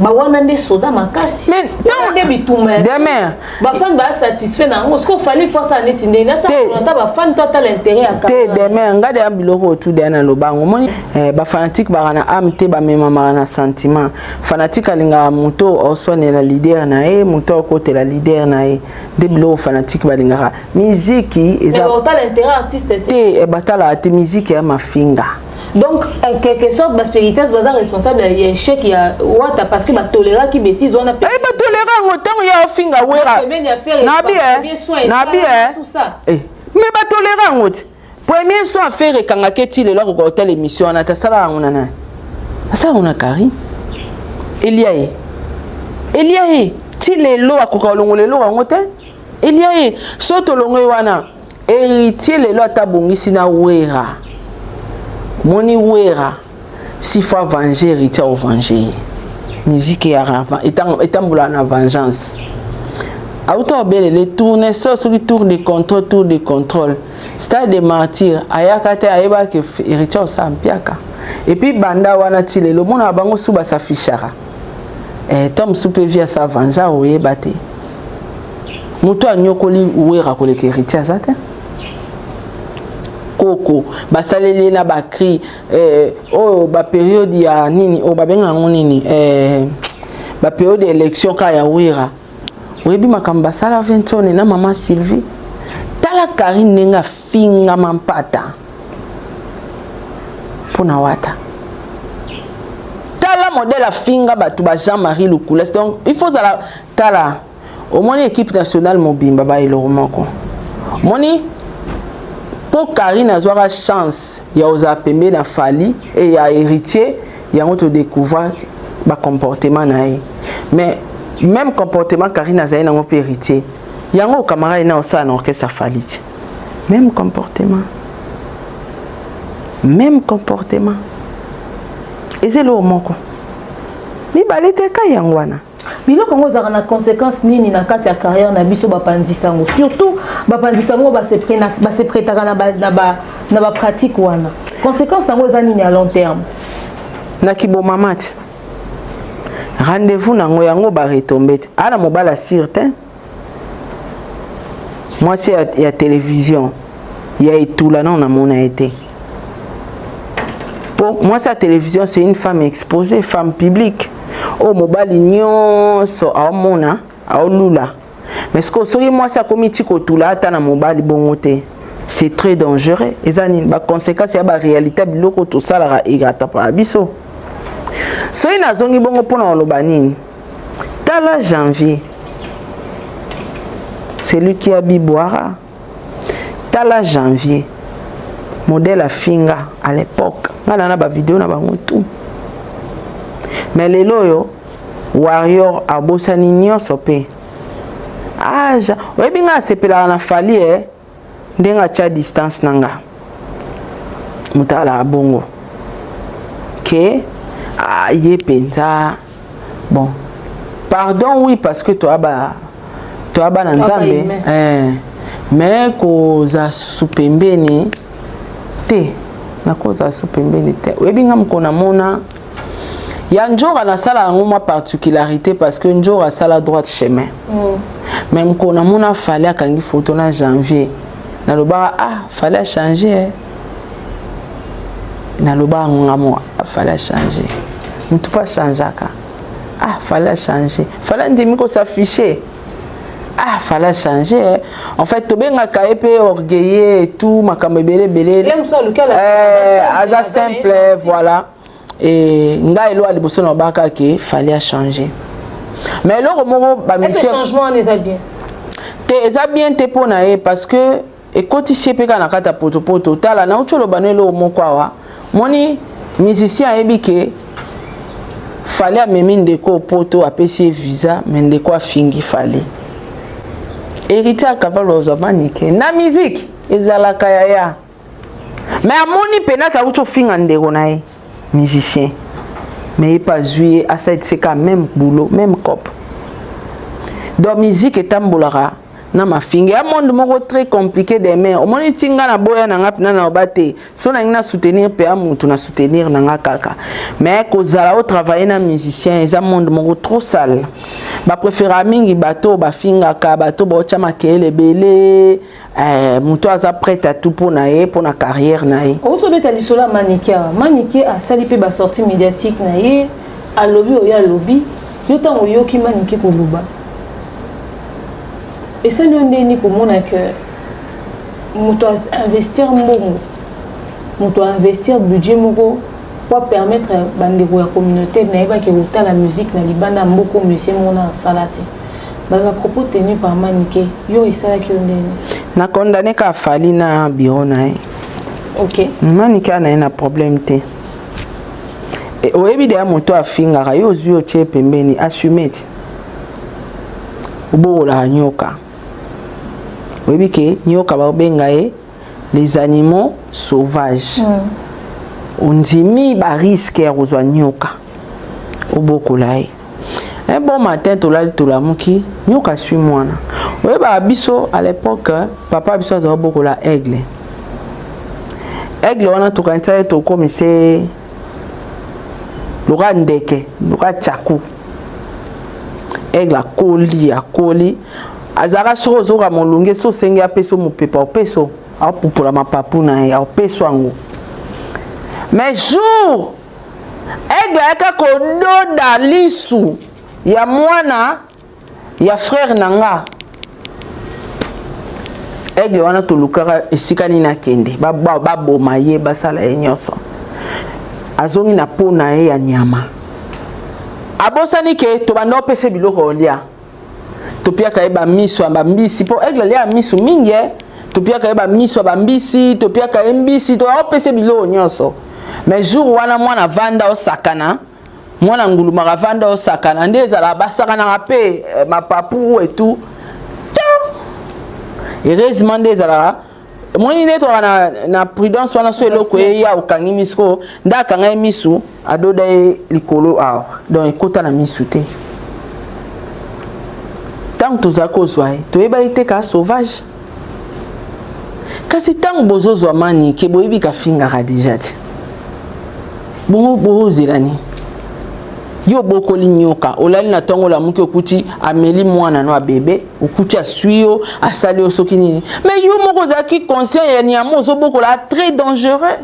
bawana nde soda makasi nde bitumba. Demer. Bafans basatisfait na yango. Soki oFally fo asala neti ndenge nasala bafans to atala intérêt ya te. Demer, nga deya biloko otu deya na lobango. Omoni bafanatique baka na âme te, bamemamaka na sentiment. Fanatique alingaka moto oswanela leader na ye, moto akotela leader na ye. Nde biloko fanatique balingaka. Miziki eza te, batalaka te. Miziki ya mafinga. Donc en quelque sorte, baspiritas baza responsable ya échec ya Wata parce que batoléraki bêtise wana. Batoléré yango. Ntango ya ofinga Wera, nabi nabi, mais batoléré yango te. Premier soin affaire ekangaki eti lelo akoka kotala émission wana te. Asala yango na nani? Asala yango na Karine. Elia ye, elia ye ti lelo akoka kolongola eloko yango te. Elia ye so tolongoi wana. Héritier lelo ata abongisi na Wera, moni Wera s'il faut venger Héritier, ovenger ye. Musique ya etambolaka na vengeance. Auta obelele tournesol, soki tour de contrôle, tour de contrôle, stade de martyr, ayaka te. Ayebaki Héritier osala mpiaka. Et puis banda wana ti lelo, omonaka bango su basafishaka to mosusu mpe vi asa venger. Oyeba te, moto anyokoli Wera koleka Héritier aza te. Koko basaleli ye na bacri oyo bapériode ya nini oyo babengaka yango nini, bapériode ya élection kaka ya Wera. Oyebi makambo basala Ventone na mama Sylvie. Tala Karine ndenge afingama mpata mpo na Wata. Tala modèle afinga bato ba Jean-Marie Lukulas. Donc il faut zala, tala, omoni équipe nationale mobimba baeloko moko. Omoni mpo Karine azwaka chance ya kozala pembe na Fally e ya Héritier, yango todécouvrir bacomportement na ye. Mais même comportement Karine azali nango mpe Héritier, yango camarade na osala na orchestre Fally te. Même comportement, même comportement, eza eloko moko mibale te ka yango wana. Biloko yango ezalaka na conséquence nini na kati ya carrière na biso? Bapanzisa yango, surtout bapanzisa yango, baseprêtaka na bapratique wana. Conséquence yango eza nini à long terme? Na kibomama te, rendez-vous nango yango baretombe te. Ana mobali asire te, mwasi ya télévision ya etula nano namona ye te. Po mwasi ya télévision, c'est une femme exposée, femme publique oyo mobali nyonso aomona, aolula. Mais ce soki mwasi akomi ti kotula ata na mobali bongo te, c'est très dangereux. Eza nini baconséquence ya baréalité ya biloko tosalaka eratapaka biso. Soki nazongi bongo mpona koloba nini? Tala Janvier, celui qui a bu boira. Tala Janvier, modèle afinga à l'époque, nga na bavideo na bango tout. Mais lelo oyo warrior abosani nyonso mpe aja. Oyebi, nga asepelaka na Fally e ndenge atya distance na nga. Moto alaka bongo ke ye mpenza. Bon, pardon, oui, parce que toya bana Nzambe, eh, mais kozala susu pembeni te, nakozala susu pembeni te. Oyebi, nga moko namona ya Njora, nasala yango mwa particularité parce que Njora asala droit chemin. Mais mokolo namona Fally akangi photo na Janvier, nalobaka: "Ah, Fally achange eh." Nalobaka ngo nga mo: "Fally achange." Motu mpo achangeaka. Ah, Fally achange, Fally andimi kos'afficher. Ah, Fally achange eh. En fait, tobengaka ye mpe orgueilleux et tout, makambo ebele ebele. Aza simple, voilà. E ngai eloko ya liboso na obaka ke Fally achange, mais eloko moko bamisien te, eza bien te mpo na ye, parce que ekotisi ye mpe kaka na kati ya potopoto. Tala, nauti oloba no eloko moko awa. Moni musicien ayebi ke Fally amemi ndeko poto, apesi ye visa, mais ndeko afingi Fally. Héritier acapable kozwa Manike na musique ezalaka yaya, mais amoni mpenaka auti ofinga ndeko na ye musicien, mais ye mpe azwi ye, asalisi ka même boulot, même cop. Donc musique etambolaka na mafinga ya monde moko très compliqué. Demain omoni ti nga na boya na nga mpena na oba te. So nangi na soutenir mpe ya mutu, na soutenir na nga kaka, mais kozala otravaille na musicien eza monde moko trop sale. Bapréféra mingi bato bafingaka, bato baotya makeyele ebele. Moto aza prête à tout mpo na ye, mpo na carrière na ye. Outi obeta lisolo ya Manike awa. Manike asali mpe basortie médiatique na ye, alobi oyo alobi. Yo, ntango oyoki Manike koloba, esali yo ndeni komona ke moto investir mbongo, moto investir budget moko po permettre bandeko ya communauté nayebaki kotala musique na libanda ya mboka, monsieur moko na asala te, bapropos tenu par Manike, yo esalaki yo ndeni? Nakondane ka Fally na bureau na ye. Manike ana ye na problème te. Oyebi deya, moto afingaka yo, ozwi, otie pembeni, assume ti obokolaka nyoka. Oyebi ke nyoka babenga ye les animaux sauvages. Ondimi barisque ya kozwa nyoka, obokola ye. Un bon matin, tolali, tolamuki, nyoka aswi mwana. Oyebaka biso à l'époque, papa biso azala bokola aigle. Aigle wana, tokanisa ye, tokomise loka ndeke, loka tchaku. Aigle akoli, akoli, azalaka soki ozoka molunge, so osengi apesa mopepa, opesa, apupola mapapu na ye, aopesa yango. Mais jour aigle ayaka kododa lisu ya mwana ya frère na nga, aigle wana, tolukaka esika nini akende, baboma ye, basala ye nyonso. Azongi na po na ye ya nyama, abosani ke tobanda opesa biloko kolia. Topiaka ye bamiso ya bambisi, mpo aigle alia miso mingi e. Topiaka ye bamiso ya bambisi, topiaka ye mbisi, toyaopesa biloko nyonso. Mais jour wana, mwana vanda osakana, mwana ngulumaka vanda osakana, nde ezala basakanaka mpe mapapu et tout. Heureusement, nde ezalaka moni nde toka na prudence wana. So eloko eya, okangi miso, nde akanga ye misu, adoda ye likolo awa, donc ekota na misu te. Ntango tozala kozwa ye, toyebaki te ka sauvage. Kasi ntango bozozwa Manike, boyebi kafingaka déjà te, bongo bozela nini? Yo bokoli nyoka, olali na ntongo, olamuki, okuti ameli mwana no abebe, okuti aswi yo, asali yo soki nini. Mais yo moko ozalaki conscient ya nyama ozobokola, très dangereux.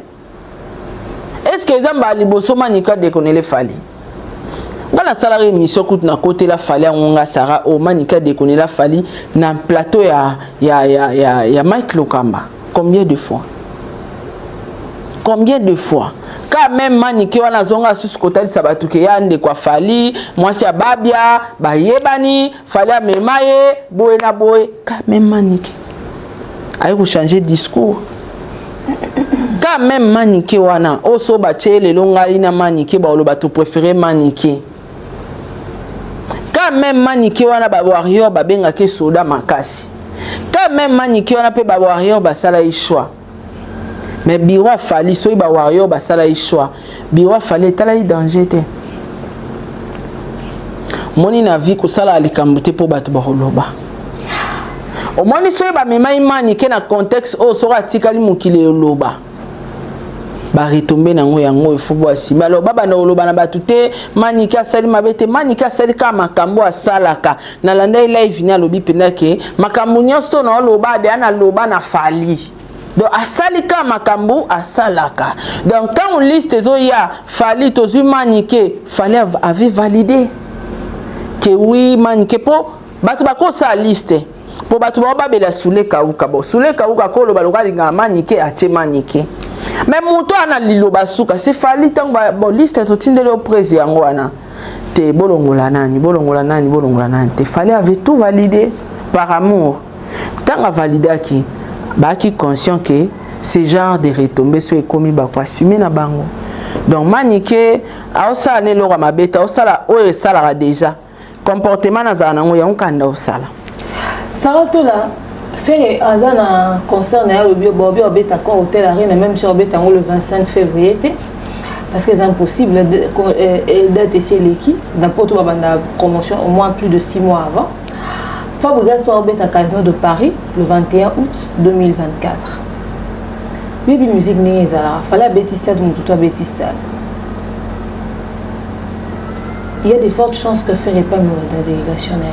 Est ce que eza mbala liboso Manike adekonele Fally? Nga nasalaka émission kutu, nakotela Fally yango. Nga Sara o Manike adekonela Fally na plateau ya Mike Lokamba. Combien de fois, combien de fois? Ka même Manike wana azonga susu kotalisa bato ke ya ndeko ya Fally, mwasi ya Babia, bayebani, Fally amema ye boye na boye. Ka même Manike aye kochanger discours. Ka même Manike wana oyo so batie lelo ngai na Manike baoloba to préféré Manike. Ka même Manike wana ba warrior babengaki soda makasi. Ka même Manike wana mpe ba warrior basala ye choix. Mais bureau ya Fally, soki ba warrior basala ye choix, bureau ya Fally etala ye danger te. Moni na vie kosala likambo te mpo bato bakoloba. Omoni soki bamemai Manike na contexte oyo, soki atikali mokili eloba baretombées nango, yango ifo bo asima. Alors babanda koloba na bato te Manike asali mabe te, Manike asali kaka makambo asalaka. Nalanda ye live ni alobi mpenza ke makambo nyonso to na oloba deya naloba na Fally. Donc asali kaka makambo asalaka. Donc ntango liste ezoya, Fally tozwi Manike, Fally avait validé ke oui, Manike, mpo bato bakosala liste mpo bato bao babela Sule Kauka. Bo Sule Kauka koloba lokola alingaka Manike, atie Manike, mais moto ana liloba suka se Fally. Ntango bo liste totindeli yo prese yango wana te, bolongola nani, bolongola nani, bolongola nani te. Fally avait tout validé par amour. Ntango avalidaki, baaki conscient ke ce genre de retombées so ekomi, bakoassume na bango. Donc Manike aosala na eloko ya mabe te, aosala oyo esalaka déjà comportement nazala nango, yango kanda osala. Sarah Tola, Ferre aza na concert na ye, alobi bobi obetaka Hotel Arena, même si obeta yango le 25 février te, parce que c'est impossible, date esi eleki. Na poto babanda promotion au moins plus de 6 mois avant. Fabregas mpo obeta Casino de Paris le 21 août 2024. Oyebi musique ndenge ezalaka, Fally abeti stade, motu to abeti stade, il y a des fortes chances que Ferre pas amema na délégation na ye.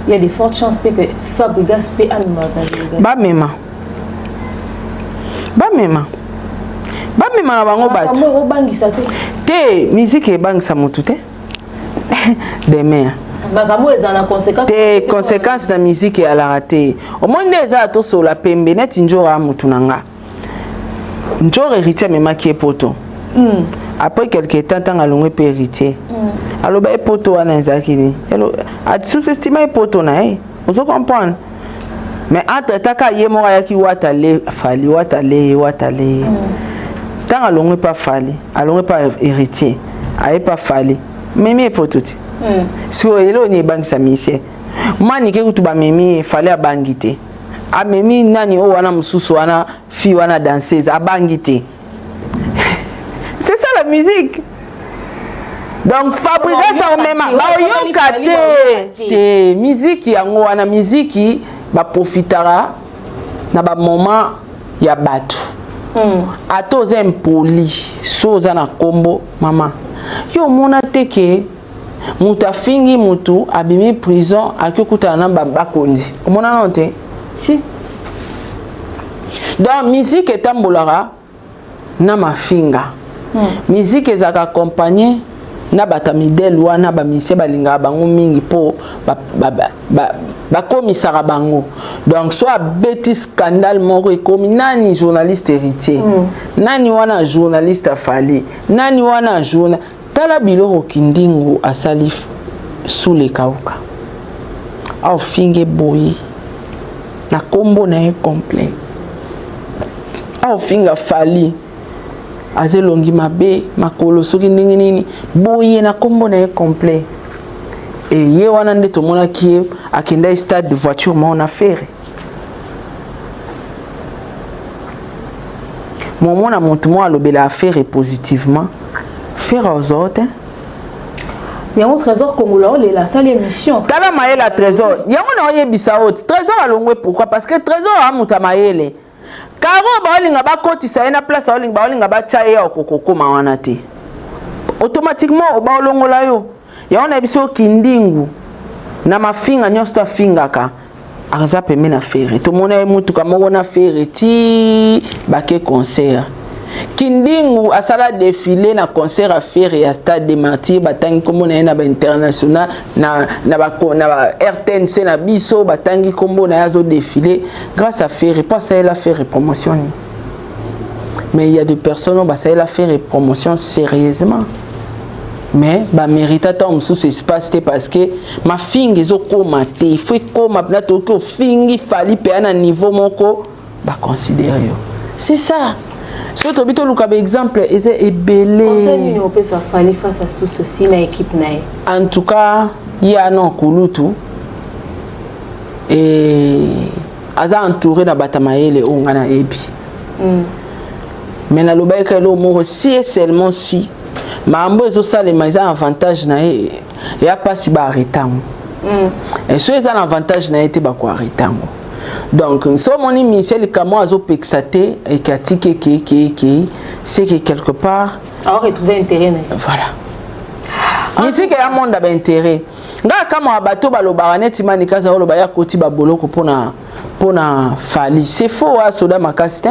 Il y a des fortes chances mpe que Fabregas mpe amema na délégation. Bamema, bamema, bamema na bango bato. Obangisa te. Te, musique ebangisa motu te, demer. Makambo eza na conséquence. Te, conséquence na musique eyalaka te. Omoni nde eza ya tosola pembe neti njora ya motu na nga. Njora, Héritier amemaki ye poto. Après quelque temps, ntango alongwe mpe Héritier aloba ye poto wana ezalaki nini, asous-estima ye poto na ye, ozo comprendre? Mais entre taka ye moko ayaki wata le Fally, wata le ye, wata le ye. Ntango alongwe mpa Fally, alongwe mpa Héritier, aye mpa Fally, memi ye poto te. Sikoyo eloko nini ebangisa musicien? Manike kutu bamemi ye, Fally abangi te. Amemi nani oyo wana mosusu wana, fille wana danseuse, abangi te. C'est ça la musique. Donc Fabregas aomema, baoyoka te te. Musique yango wana, musique baprofitaka na bamoment ya bato. Ata oza impoli, so oza na nkombo mama yo, omona te ke moto afingi motu, abimi prison, aki okutana na bakonzi, omona nano te? Si. Donc musique etambolaka na mafinga. Musique ezalaka accompagne na bato ya midele wana, bamusicien balingaka bango mingi mpo bakomisaka bango. Donc so abeti scandale moko, ekomi nani journaliste Héritier, nani wana journaliste afali, nani wana journal. Tala biloko Kindingu asali Sule Kauka, aofinge boye na nkombo na ye complet, aofinga Fally aza elongi mabe, makolo soki ndenge nini boye na nkombo na ye complet. E ye wana nde tomonaki ye akendaki stade de voiture moko na Ferre. Momona motu moko alobela affaire positivement, Ferre ozoo te. Yango Trésor Kongola olela, asali émission. Tala mayele ya Trésor, yango na oyebisa oyo ti Trésor alongwe. Pourquoi? Parce que Trésor aza moto ya mayele. Karo baolinga bakotisa ye na place, baolinga batya ye, okokokoma wana te, automatiquement baolongola yo. Yango na biso Kindingu na mafinga nyonso to afingaka, aza pembe na Ferre. Tomona ye mutuka moko na Ferre ti bake concert. Kindingu asala défilé na concert ya Ferre ya Stade de Martyr, batangi nkombo na ye na bainternational, na ba RTNC na biso, batangi nkombo na ye, azodéfilé grâce à Ferre mpo asalela Ferre promotion nini. Mais il y a des personnes oyo basalela Ferre promotion sérieusement, mais bamérita ntango mosusu espace te, parce que mafinga ezokóma te. Faut ekóma mpena tokoki ofingi Fally mpe na niveau moko baconsidérer yo. C'est ça. Soki tobi toluka baexemple, eza ebele. Conseil nini opesa Fally face à tout ceci na équipe na ye? En tout cas, ye ana kulutu e aza entouré na bato ya mayele oyo ngai nayebi. Mais nalobaki kaka eloko moko: si et seulement si makambo ezosalema eza avantage na ye, eya mpasi baarrêter yango. So eza na avantage na ye te, bakoarrêter yango. Donc so omoni ministère likambo azopekisa te, eke atiki, eke eke eke, c'est que quelque part aretrouver intérêt na ye. Voilà, musique ya monde ya baintérêt. Ngai akamwaka bato balobaka neti Manika aza oloba ya koti baboloko mpona Fally. C'est faux. Asoda makasi te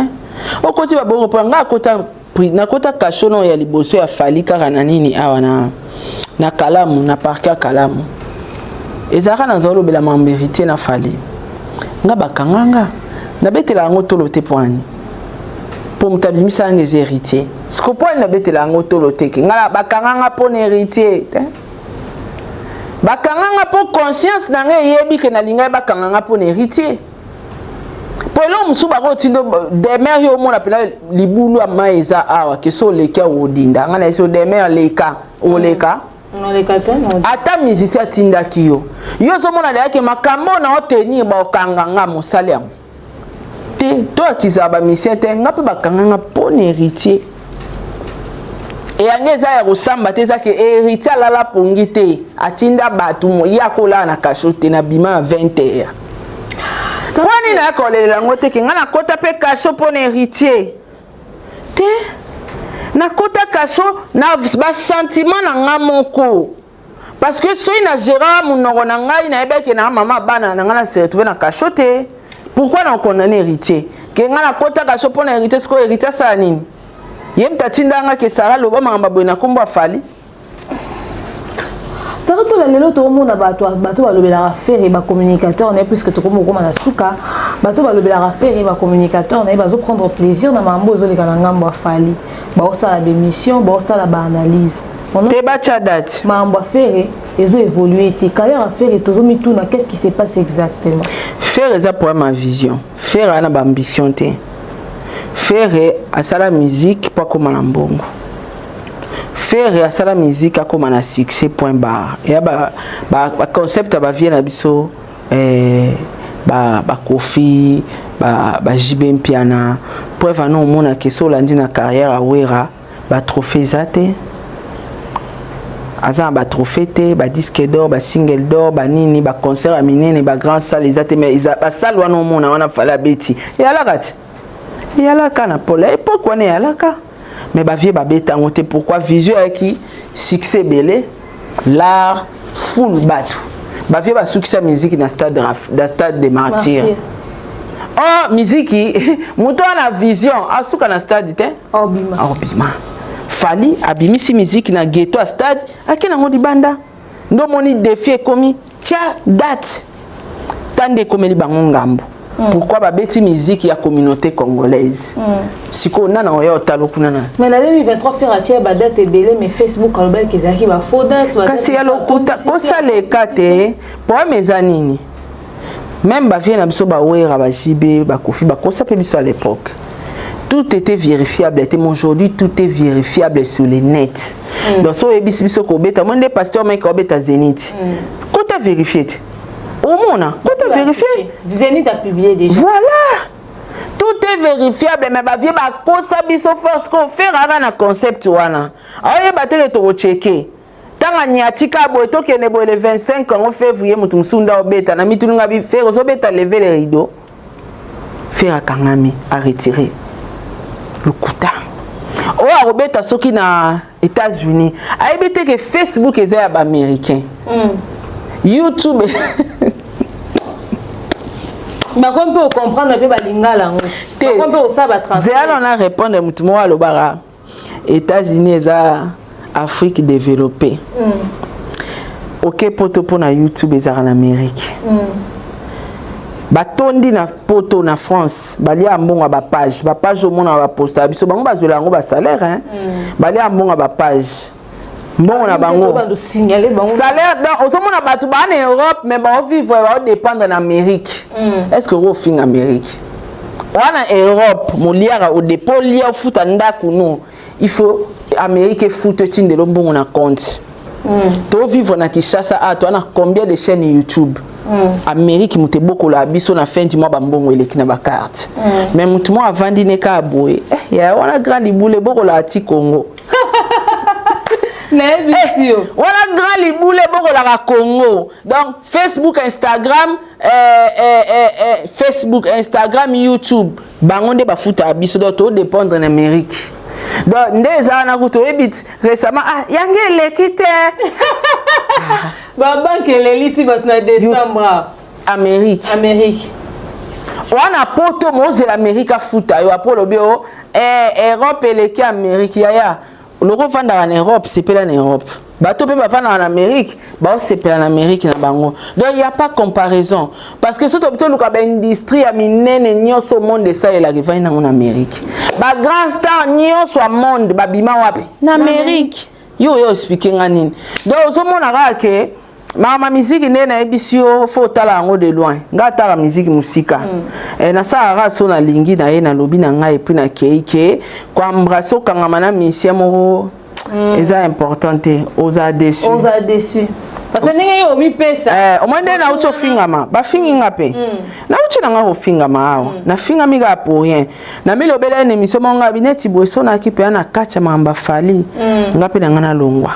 okoti baboloko mpona ngai. Akota, nakota cachot no ya liboso ya Fally kaka na nini awa na Kalamu, na parquet ya Kalamu. Ezalaka naza olobela mambo Héritier na Fally. Nga bakanga nga, nabetela yango tolo te. Po ani? Mpo moto abimisa yanga eza Héritier. Siko po ani nabetela yango tolo te? Ke nga bakanga nga mpo na Héritier te, bakanga nga mpo conscience na ngai eyebi ke nalingai bakanga nga mpo na Héritier. Po eloko mosusu bakotinda demer, yo omona mpena libulu ya mai eza awa, ke so oleki awa odinda. Ngai na ye so demer leka, oleka. Ata musicien atindaki yo, yo ozomona deyake makambo na otenir, bakokanga nga mosali yango te. To akizaka bamusicien te. Nga mpe bakanga nga mpo na Héritier. Eyange eza ya kosamba te. Eza ke Héritier alala pongi te, atinda bato, ye akolala na cachot te. Na bima ya 20 heures. Mpo nini naya kolelela yango te? Ke ngai nakota mpe cachot mpo na Héritier te. Nakota cachot na basentiment na nga moko, parce que soki na gérant monoko na ngai, nayebaki na mama bana na ngai, na se retrouve na cachot te. Pourquoi na condamné Héritier ke ngai nakota cachot mpo na Héritier? Sikoyo Héritier asala nini? Ye moto atindanga ke Sara loba makambo boye na nkombo a Fally. Sara Tola, lelo tokomona bato balobelaka Ferre, bacommunicateur na ye, puisque tokomi kokóma na suka. Bato balobelaka Ferre, bacommunicateur na ye, bazoprendre plaisir na makambo ezoleka na ngambo ya Fally. Baosala bémission, baosala baanalyse. Te, batya date. Makambo ya Ferre ezoévolue te. Carrière ya Ferre, tozomituna qu'est-ce qui se passe exactement? Ferre eza problème ya vision. Ferre aya na baambition te. Ferre asala musique mpo akóma na mbongo. Ferre asala musique, akóma na succès, point barre. Eya baconcept ya bavie na biso, baKoffi, baJB Mpiana. Preuve ana, omonaka so olandi na carrière awera, batrophée eza te. Aza na batrophée te, badisque d'or, basingle d'or, banini, baconcert ya minene, bagrand salle eza te. Mais basale wana omona wana Fally abeti, eyalaka te, eyalaka na pole époque wana, eyalaka. Mais bavie babeta yango te. Pourquoi? Vision ayaki succès ebele, l'art full bato. Bavie basukisa musique na stade de Martyr. Or miziki, moto wana vision asuka na stade te. Obima. Obima. Fally abimisi miziki na ghetto ya stade, ake nango libanda. Nde omoni défi ekomi tia date ta nde ekomeli bango ngambo. Pourquoi babeti miziki ya communauté congolaise? Sikoyo nana oya otala kuna na Mais na 2023, Ferre atia badate ebele, mais Facebook alobaki ezalaki bafaux date. Kasi ya lokuta, kosala eka te. Problème eza nini? Même bavie na biso, bawera, baJB, baKoffi, bakosa mpe biso. À l'époque, tout était vérifiable te, mais aujourd'hui tout est vérifiable sur le net. Donc so oyebisi biso kobeta mo nde pasteur Mike obeta Zénith, kota vérifie te, omona, kota vérifie. Zénith a publié déjà. Voilà, tout est vérifiable. Mais bavie bakosa biso force ko Ferre aka na concept wana, aoyeba teke tokocheke ntango aniatika boye, tokende boye le 25 yango février. Moto mosusu nda obeta na mituninga bi Ferre ozobeta lever le rideau. Ferre akangami, aretire lokuta oyo akobeta soki na États-Unis. Ayebi te ke Facebook eza ya baaméricain, YouTube. Bakomi mpe ocomprendre mpe balingala yango. Te, zeyala na répondre motu moko alobaka États-Unis eza Afrique développée. Oke poto mpo na YouTube ezalaka na Amérique. Batondi na Poto, na France, balia mbongo ya bapage. Bapage omona baposta biso, bango bazwela yango basalaire, hein? Balia mbongo ya bapage, mbongo na bango salaire. Donc ozomona bato baa na Europe, mais baovivre, baodépendre na Amérique. Est ce que okofinga Amérique wana? Europe moliaka odepo, olia, ofuta ndako, no, il faut Amérique efuta, etindela mbongo na compte. Tovivre na Kinshasa a toa na combien de chaînes YouTube? Amérique moto ebokola biso na fin du mois, bambongo eleki na bacarte. Mais motu moko avandi ne kaka boye, eh, ya wana grand libula ebokolaka ti Congo. Nayebisi yo. Wana grand libula ebokolaka Congo. Donc Facebook, Instagram, eh, eh, eh, eh, Facebook, Instagram, YouTube, bango nde bafutaka biso. Donc todépendre na Amérique. Donc nde eza wana. Kutu oyebi ti récemment, ah, yango eleki te. Babanke elelisi bato na décembre. Amérique. Amérique. Wana Poto mozela Amérique afuta yo. Apo olobi o eh, Europe eleki Amérique. Yaya, loko ovandaka na Europe, sepela na Europe. Bato mpe bavandaka na Amérique, baosepela na Amérique na bango. Donc y a pas comparaison, parce que soki tobi toluka baindustrie ya minene nyonso monde esalelaka, evandi nango na Amérique. Bagrand star nyonso ya monde babima wapi? Na Amérique. Yo oyo expliquer nga nini? Donc ozomona kaka ke makambo ya miziki nde nayebisi yo, faut otala yango de loin. Nga atala miziki mosika. Nasalaka kaka so nalingi na ye, nalobi na ngai, et puis nakei ke koembrasser, okangama na musicien moko eza important te, oza déçu. Oza déçu parce que ndenge yo omipesa. Eh, omoi nde nauti ofingama, bafingi nga mpe. Nauti na nga kofingama awa, nafingami kaka pour rien. Namilobela ye na émission moko, nga bineti boye, so nayaki mpenza na kati ya makambo afali nga mpe na nga, nalongwa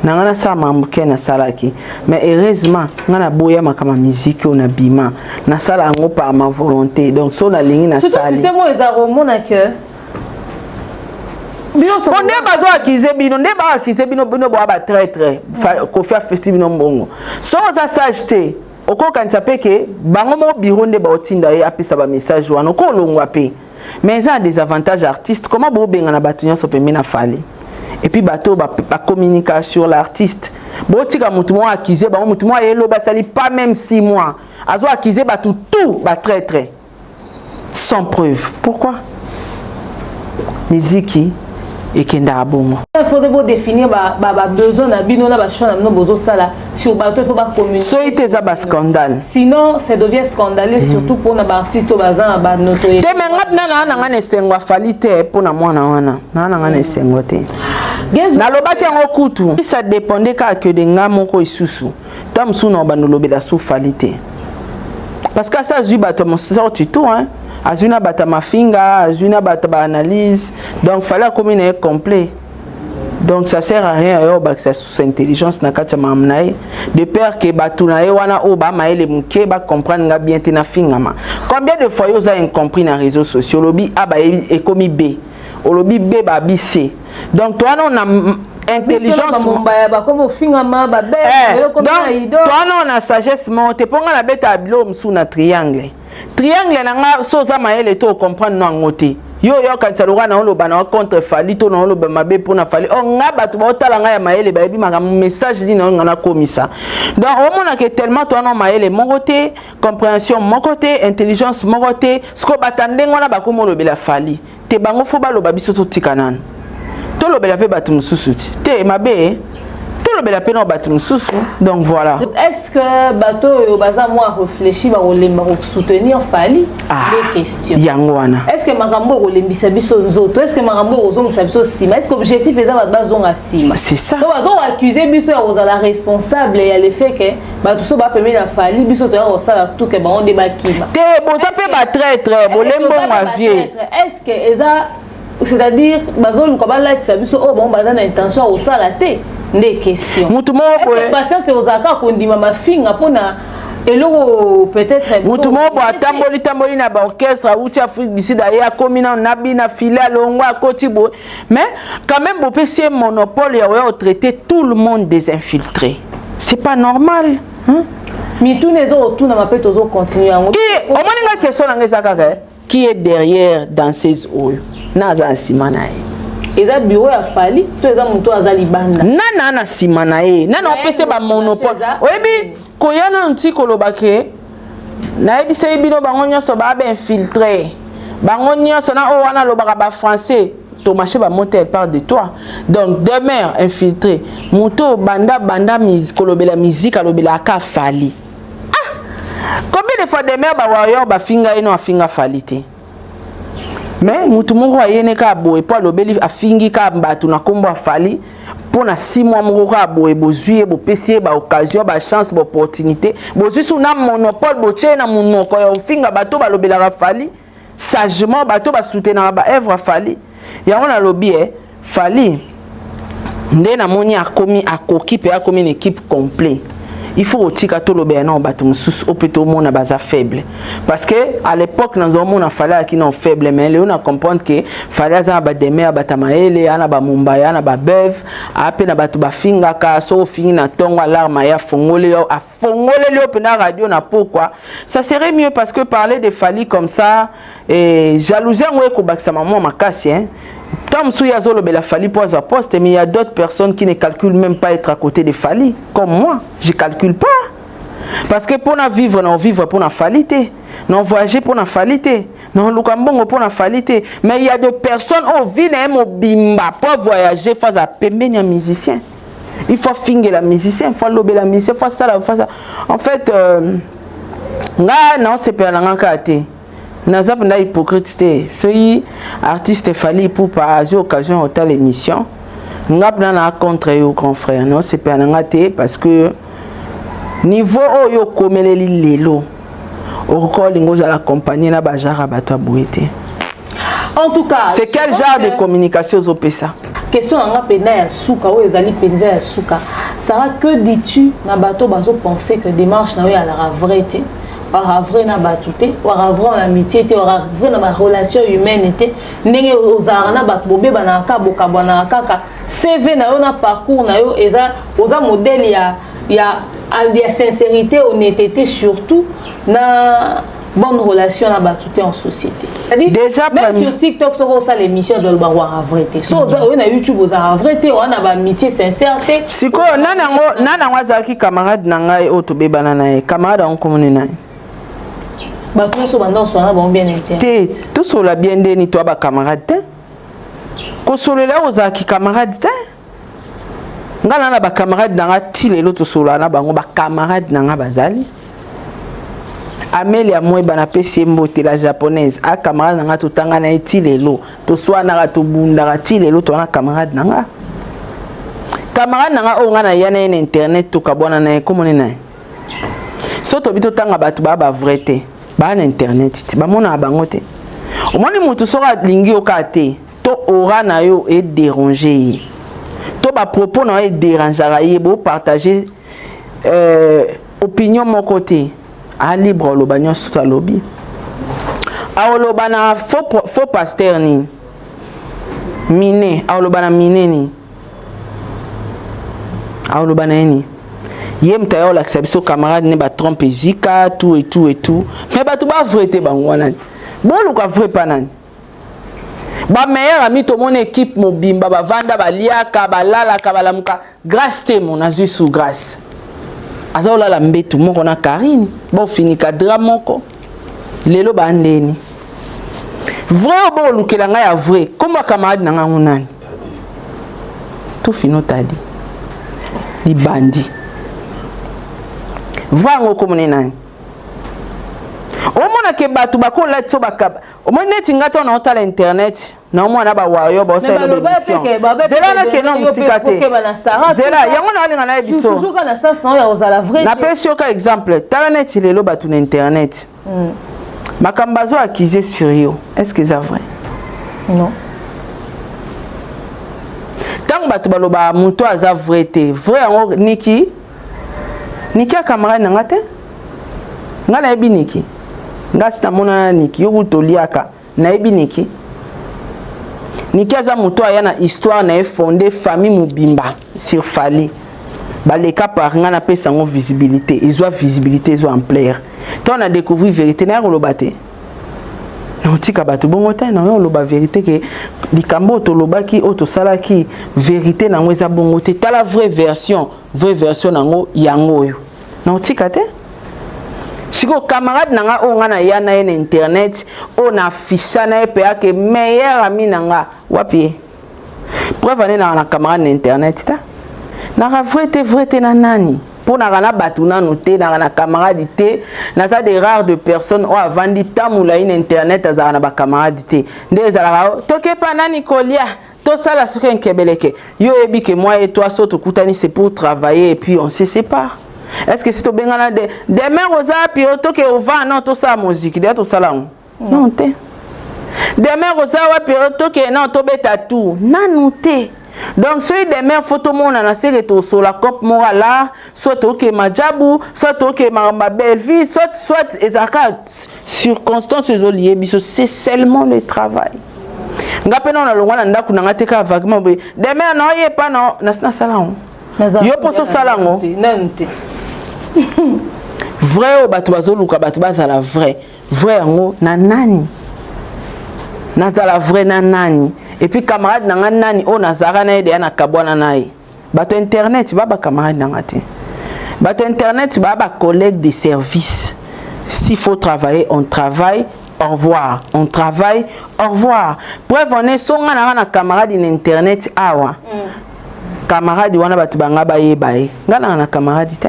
na nga, nasala makambo ke nasalaki. Mais heureusement nga naboya makambo ya miziki oyo, nabima, nasala yango par ma volonté. Donc so nalingi, surtout nasali. Système oyo eza komona ke Po nde bazoaccuser bino, nde baaccuser bino, bino boya batraître. Kofi afesti bino mbongo. So oza sage te, okokanisa mpe ke bango moko biro nde baotinda ye apesa bamessage wana, okolongwa mpe. Mais eza na désavantage artiste. Comment bobengana bato nyonso pembe na Fally, et puis bato bacommunication sur l'artiste? Botika motu moko accuse bango, motu moko ayeloba, asali pas même 6 mois, azo accuse bato tout batraître sans preuve. Pourquoi? Miziki ekendaka bongo. Il faut bodéfinir babesoin na bino na bachoix na bino bozosala sur bato, il faut bacommuniquer. Soki te, eza bascandale. Sinon ça devient scandaleux, surtout mpona baartiste oyo baza na banotoriété. Te, me nga mpena naa na nga na esengo afali te. Mpo na mwana wana, naa na nga na esengo te. Nalobaki yango kutu, ça dépendait kaka ke de nga moko. Lisusu ta mosusu na bando olobela so Fally te, parce que asa azwi bato ya sorti tout, hein. Azwi na bato ya mafinga, azwi na bato ya baanalyse. Donc Fally akomi na ye complet. Donc ça sert à rien oyo obakisa susu intelligence na kati ya makambo na ye, de peur ke bato na ye wana oyo bamayele moke bacomprendre nga bien te, nafingama. Combien de fois yo oza incompris na réseaux sociaux? Olobi A, bayebi ekomi B, olobi B, babi C. Donc to wana ona intelligence. Mombaya bakomi ofingama. Towana na sagesse moko te. Mpo nga nabetaka biloko mosusu na triangle. Triangle na nga, so oza mayele te, ocomprendre no yango te. Yo oyo okanisa lokola na oloba na contre Fally to na oloba mabe mpona Fally, o nga bato baotala ngai ya mayele bayebi makambo message nini oyo nga nakomisa. Donc omonake tellement towana mayele moko te, compréhension moko te, intelligence moko te. Sikoyo bato ndenge wana bakomi olobela Fally te, bango faut baloba. Biso totika nanu, tolobela mpe bato mosusu te. Te mabe, tolobela mpe na bato mosusu. Donc voilà. Est ce que bato oyo baza mwa réfléchi bakolemba kosoutenir Fally? Ah, des questions. Yango wana. Est ce que makambo ekolembisa biso nzoto? Est ce que makambo ekozongisa biso nsima? Est ce que objectif eza bato bazonga nsima? C'est ça. To bazokoaccuse biso ya kozala responsable ya le fait ke bato so bapemeli na Fally, biso toya kosala tuke bango nde bakima. Te, boza mpe batraître, bolembongo avie. Est ce que eza, c'est-à-dire bazoluka balatisa biso oyo bango baza na intention ya kosala te? Nde question. Mutu moko boye. Patience ozalaka kondima mafinga mpona eloko peut-être. Mutu moko boye atamboli tamboli na baorchestre, awuti Afrique du Sud, aye akomi nano na bina file, alongwa, akoti boye, mais quand même bopesi ye monopole ya oya otraiter tout le monde des infiltrés. C'est pas normal, hein? Mituna ezokotunama mpe tozocontinue yango. Omoni nga, question na nga eza kaka: qui est derrière danseuse oyo na aza na nsima na ye? Eza bureau ya Fally to eza moto aza libanda? Nana na nsima na ye, nana opesi bamonopole? Oyebi koya nanu ti koloba ke Nayebiseli bino, bango nyonso baa bainfiltré, bango nyonso na oyo wana alobaka bafrançais. Tomache bamote, elle parle de toi. Donc demeure infiltré, moto banda banda kolobela musique, alobelaka Fally. Ah, combien de fois demeure bawarrior bafinga ye? No, afinga Fally te, mais mutu moko ayene kaka boye mpo alobeli, afingi kaka bato na nkombo a Fally mpo na 6 mois moko kaka boye. Bozwi ye, bopesi ye baoccasion, bachance, baopportunité, bozwi su na monopole, botie ye na monoko ya kofinga bato balobelaka Fally sagement, bato basoutenaka baœuvre ya Fally. Yango nalobi e Fally nde namoni akomi, akoki mpe akomi na équipe complet. Il faut kotika tolobela nao bato mosusu oyo mpe tomona baza faible, parce que à l'époque nazomona Fally ayaki nao faible, mais lelo na comprendre ke Fally aza na bademer ya bato ya mayele, aa na bamombaya, na babeve, aa mpe na bato bafingaka. Soki ofingi na ntongo, alarme aye, afongoli yo, afongoleli yo mpena radio na pokwa. Ça serait mieux, parce que parler de Fally comme ça et jalousie yango ekobakisama mwa makasi, hein. Tant mosusu ye azolobela Fally mpo azwa poste, mais il y a d'autres personnes qui ne calculent même pas être à côté de Fally. Comme moi, je calcule pas, parce que mpona vivre, na ovivre mpona Fally te, na voyager mpona Fally te, na oluka mbongo mpona Fally te. Mais il y a des personnes oyo vie na ye mobimba mpo voyager, faut aza pembeni ya musicien, il faut afingela musicien, il faut alobela musicien, faut asala, faut asala. En fait, nga naosepela na nga kaka te, naza mpenza hypocrite te. Soki artiste Fally Ipupa azwi occasion ya kotala émission, nga mpena na contre yo, grand frère, naosepela na nga te, parce que niveau oyo okomeleli lelo, okoki olinga ozala accompagné na bagenre ya bato ya boye te. En tout cas, c'est quel genre de communication ozopesa? Question na nga mpenza ya suka, oyo ezali mpenza ya suka: Sara, que dis-tu na bato bazopense que démarche na oyo alaka vrai te, waka vrai na bato te, waka vrai na amitié te, waka vrai na barelation humaine te, ndenge ozalaka na bato, bobebanaka kaka, bokabwanaka kaka? CV na yo na parcours na yo eza, oza modèle ya sincérité, honnêteté, surtout na bonne relation na bato te en société. Déjà, même sur TikTok, soki osala émission, dolobaka waka vrai te. So oyo na YouTube, ozalaka vrai te, oza na baamitié sincère te. Sikoyo nani yango, nani yango azalaki camarade na ngai oyo tobebana na ye? Camarade yango komoni na ye? Bato nyonso banda oswana bango bien interne. Te, tosolola bien ndeni, toa bacamarade te. Kosolola oyo ozalaki camarade te. Ngai na bacamarade na nga ti lelo tosolola na bango. Bacamarade na nga bazali Amelia Mweba, napesi ye mbote, la japonaise, a camarade na nga, totanga na ye ti lelo, toswanaka, tobundaka, ti lelo towana camarade na nga. Camarade na nga oyo nga na ya na ye na internet, tokabwana na ye, komoni na ye. So tobi totanga bato baa bavrai te, baa na internet te, bamonaka bango te. Omoni motu soki alingi yo kaka te, to aura na yo edérange ye, to bapropos na yo edérangeaka ye, bopartage opinion moko te, alibre oloba nyonso to alobi, aoloba na faux pasteur nini mine, aoloba na mine nini, aoloba na ye nini. Ye moto aya olakisa biso camarade ne batrompe ezika, tout et tout et tout. Mais bato bavrai te, bango wana boluka vrai pa nani? Bameilleur ami, tomoni équipe mobimba bavanda, baliaka, balalaka, balamuka. Grâce te, mo nazwi sous grâce, aza kolala mbetu moko na Karine, baofinika drap moko. Lelo bandeni vrai oyo boolukela ngai ya vrai? Kombo ya camarade na ngai ngo nani? Tofino tadi libandi vrai yango okomone nani? Omonake bato bakolati so bakaba, omoni neti nga ntango naotala internet, naomona bawayo baosala émission. Zela, nakende mosika te, zela yango naolinga nayebi so napesi yo ka exemple. Tala neti lelo bato na internet, makambo bazo accuser sur yo, est ce que eza vrai? Non. Ntango bato balobaka moto aza vrai te, vrai yango niki niki ya camarade na nga te. Nga nayebi niki, nga si namonana niki, yo kutu toliaka, nayebi niki. Niki aza moto aya na histoire na ye, fonde famille mobimba sur Fally, baleka par nga, napesa yango visibilité, ezwa visibilité, ezwa ampleur. Ntango na découvrir vérité, naya koloba te, naotika bato bongo te. Naoya oloba vérité ke likambo oyo tolobaki, oyo tosalaki, vérité nango eza bongo te. Tala vraie version, vraie version nango yango oyo, naotika te. Sikoyo camarade na nga oyo nga na ya na ye na internet, oyo na afficha na ye mpe ake meilleur ami na nga, wapi ye? Preuve ane naka na camarade na internet ta, naka vrai te, vrai te na nani? Mpo naka na bato nanu te, naka na camarade te. Naza de rare de personnes oyo avandi ta molai na internet, azalaka na bacamarade te. Nde ezalaka tokepa nani kolia, tosala soki nkebeleke. Yo oyebi ke moi et toi, so tokutani, c'est pour travailler et puis on se sépare. Est ce que si tobengana de demain, oza api o toke ova non, tosala moziki deya, tosala yango non te. Demain oza wapi o toke non, tobeta tour nanu te. Donc soki demain faut tomonana, seke tosola cope moko ala, soit tokema jabu, soit tokema ma belle vie, soit ezalaka circonstance ezolie biso, c'est seulement le travail. Nga mpe nao nalongwa na ndako na nga te kaka vaguement boye, demain naoyepa na nasi nasala yango. Yo mposo osala yango nanu te. Vrai oyo bato bazoluka, bato bazala vrai, vrai yango na nani? Nazala vrai na nani? Et puis camarade na nga nani oyo nazalaka na ye deya na kabwana na ye? Bato internet ba bacamarade na nga te. Bato internet ba bacollègue de service. S'il faut travailler, on travaille, au revoir, on travaille, au revoir. Preuve on est so nga na nga na camarade na internet awa. Camarade wana, bato banga bayeba ye, nga nanga na camarade te.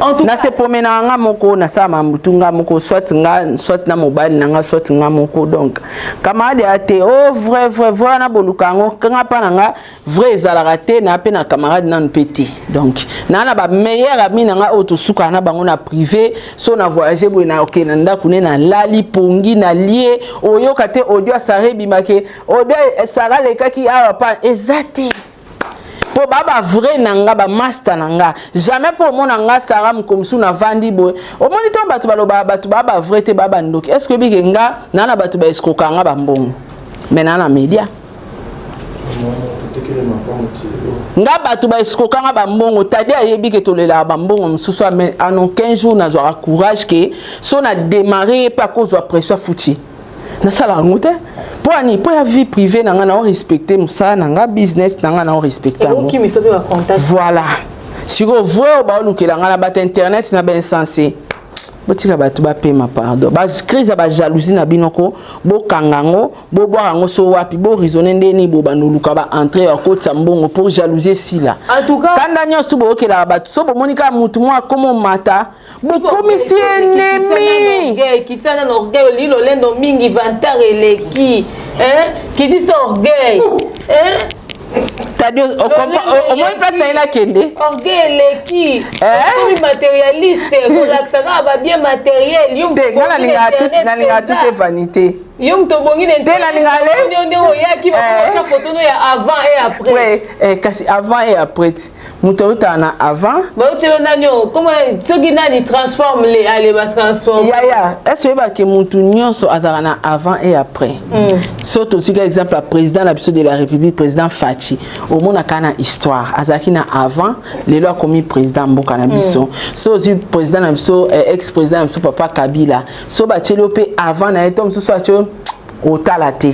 En tout Na se promenaka nga moko, nasala mamutu nga moko, soit nga, soit na mobali na nga, soit nga moko. Donc camarade ya te. O vrai, vrai, vrai wana boluka yango kanga mpa na nga, vrai ezalaka te. Na mpe na camarade nanu mpe te. Donc naa na bameilleur ami na nga oyo tosukaka na bango na privé. So na voyage boye, na okende na ndako ne, nalali pongi, nalie, oyoka te audio ya Sara ebimake, audio Sara alekaki awa pa eza te, mpo ba bavrai na nga, bamaster na nga, jamais mpo omona nga Sara mokomosu navandi boye. Omoni ntango bato balobaka bato baa bavrai te, baa bandoki. Est ce que oyebike nga naa na bato baescroka nga bambongo? Me naa na média nga, bato baescroka nga bambongo. Tadi ayebi ke tolelaka bambongo mosusu ano 15 jours, nazwaka courage ke so na démarre ye mpe akozwa pression, afuti. Nasala yango te mpo ani? Mpo ya vie privée na nga, na orespecte mosala na nga, business na nga, na orespecte yango. Ekokimisa mpe bacontact. Voilà. Sikoyo vrai oyo baolukela nga na bato internet na bainsensé, botika bato bapema, pardon. Bacrise ya bajalousie na bino ko bokanga yango, bobwaka yango so wapi, boraisonne ndeni bo bandoluka baentrée ya kotisa mbongo mpo jalousie esila. En tout cas, kanda nyonso tu boyokelaka bato, so bomoni kaka mutu moko akoma omata, bokomisi ennemi. Kitisa nano orgueil, olingi lolendo mingi, vantard eleki. Kitisa orgueil. Tadi, omoni place na ye nakende. Orgueil eleki, okomi matérialiste, kolakisa kaka babien matériel. Yo te, nga nalingaka tu te vanité. Yo moto obongi na Te, nalingaka le- ndenge oyaki, bakotya photo no ya avant et après. Ouais, kasi avant et après ti moto autaka na avant. Baotielo nani oyo koma soki nani transforme le ale batransforme. Yaya, est ce oyebake motu nyonso azalaka na avant et après? So tozwika exemple ya président na biso de la République, président Fatshi, omonaka na histoire azalaki na avant, lelo akomi président mboka na biso. So ozwi président na biso, ex président na biso, papa Kabila, so batieli yo mpe avant na ye to mosusu atie yo, otala te.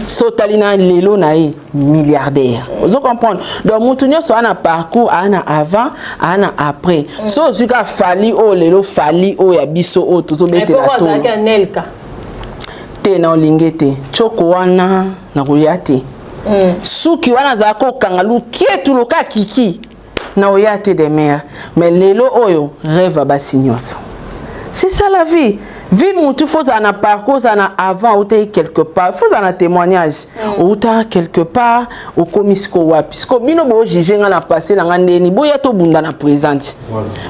So otali na lelo na ye, milliardaire. Ozo comprendre? Donc motu nyonso aa na parcours, aa na avant, aa na après. So ozwi kaka Fally oyo lelo, Fally oyo ya biso oyo tozobetela tolo, tolo azalaki anelka. Te, na olinge te, tioko wana nakoya te. Suki wana azalaka kokanga lukietu loka kiki na oya te de mare. Mais lelo oyo rêve ya basi nyonso, c'est ça la vie. Vie mutu faut ozala na parcours, ozala na avant, outaki quelque part, faut ozala na témoignage. Outaka quelque part, okomi siko wapi? Siko bino bojuge nga na passé na nga ndeni, boya tobunda na présente,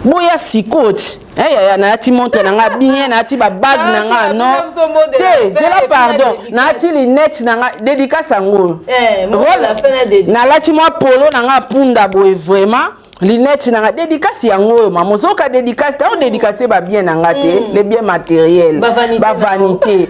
boya sikoyo ti. Yaya, nayati montre na nga bien, nayati babague na nga non te, zela, pardon, nayati lunette na nga, dédicace yango. Nalati mwa polo na nga punda boye, vraiment lunette na nga, dédicace yango oyo. Mama, ozoka dédicace te, odédicace babien na nga te, les biens matériels, bavanité.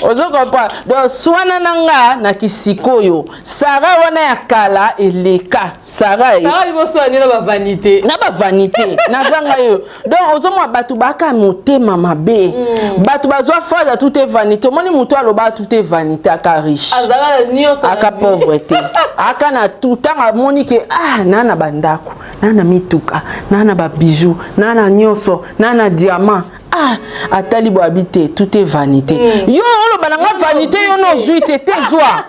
Ozo comprendre? Donc swana na nga na kisikoyo, Sara wana ya kala eleka. Sara Sara liboso ani na bavanité. Na bavanité nazanga yo. Donc ozomona bato baka motema mabe. Bato bazwa phrase "tout est vanité". Omoni moto aloba "tout est vanité", aka riche, aka pauvre te, aka na tout. Ntango amoni ke ah, naa na bandako, naa na mituka, naa na babijou, naa na nyonso, naa na diamant, ah, atali boyabi te, tout est vanité. Yo oloba na nga vanité, yo na ozwi te te. Zwa,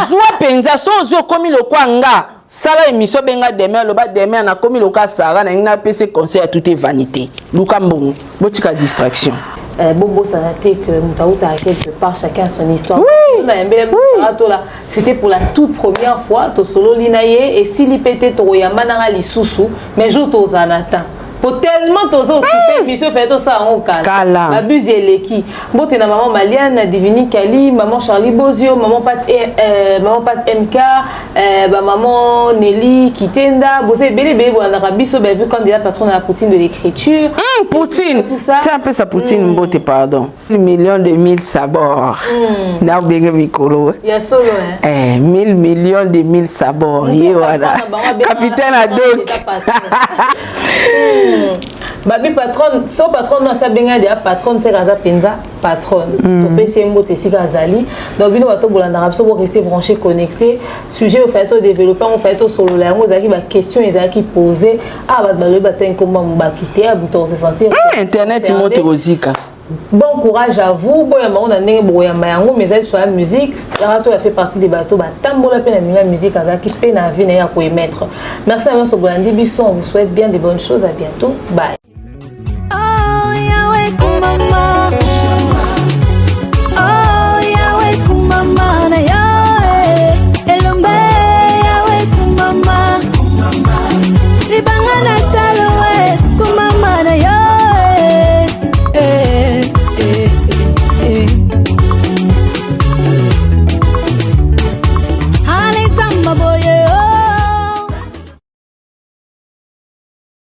zwa mpenza. So ozwi, okomi lokwa nga. Sala émission, benga Demer, aloba: "Demer, nakomi loka Sara, nalingi napesa conseil ya tout est vanité." Luka mbongo, botika distraction. Bobosana te que moto autaka quelque part, chacun son histoire. Nayembele Sara Tola, c'était pour la toute première fois tosololi na ye. Esili mpe te, tokoyamba nanga lisusu, mais jour tozala na temps, po tellement toza occupé, émission fallait tosala yango kala, babuse eleki. Mbote na maman Maliane Divini Kali, maman Charlie Bozio, maman Pat, maman Pat MK, bamaman Nelly Kitenda. Boza ebele ebele bolandaka biso. Bavu candidat patron na la poutine de l'écriture. Poutine. Tout ça. Tiens, apesa poutine. Mbote, pardon, million de mille sabords na obenge mikolo. Ya solo, hein? Eh, 1000 millions de mille sabords, ye wana capitaine Adok. Babi patron, so patron no asi abengai deya patron, seka aza mpenza patron. Topesi ye mbote esika azali. Donc bino bato bolandaka biso, borester branché, connecté. Sujet oyo fallait todévelopper yango, fallait tosolola yango, ezalaki baquestion ezalaki posé. Ah, bato balobi batangi komba bato te, moto se sentir. Internet moto ekozika. Bon courage à vous. Boyamba ngo na ndenge bokoyamba yango, mais ezali so ya musique. Sara Tola fait partie des bateaux batambola mpe na milieu ya musique, azalaki mpe na vie na ye ya koémettre. Merci na nyonso bolandi biso, on vous souhaite bien des bonnes choses. À bientôt, bye.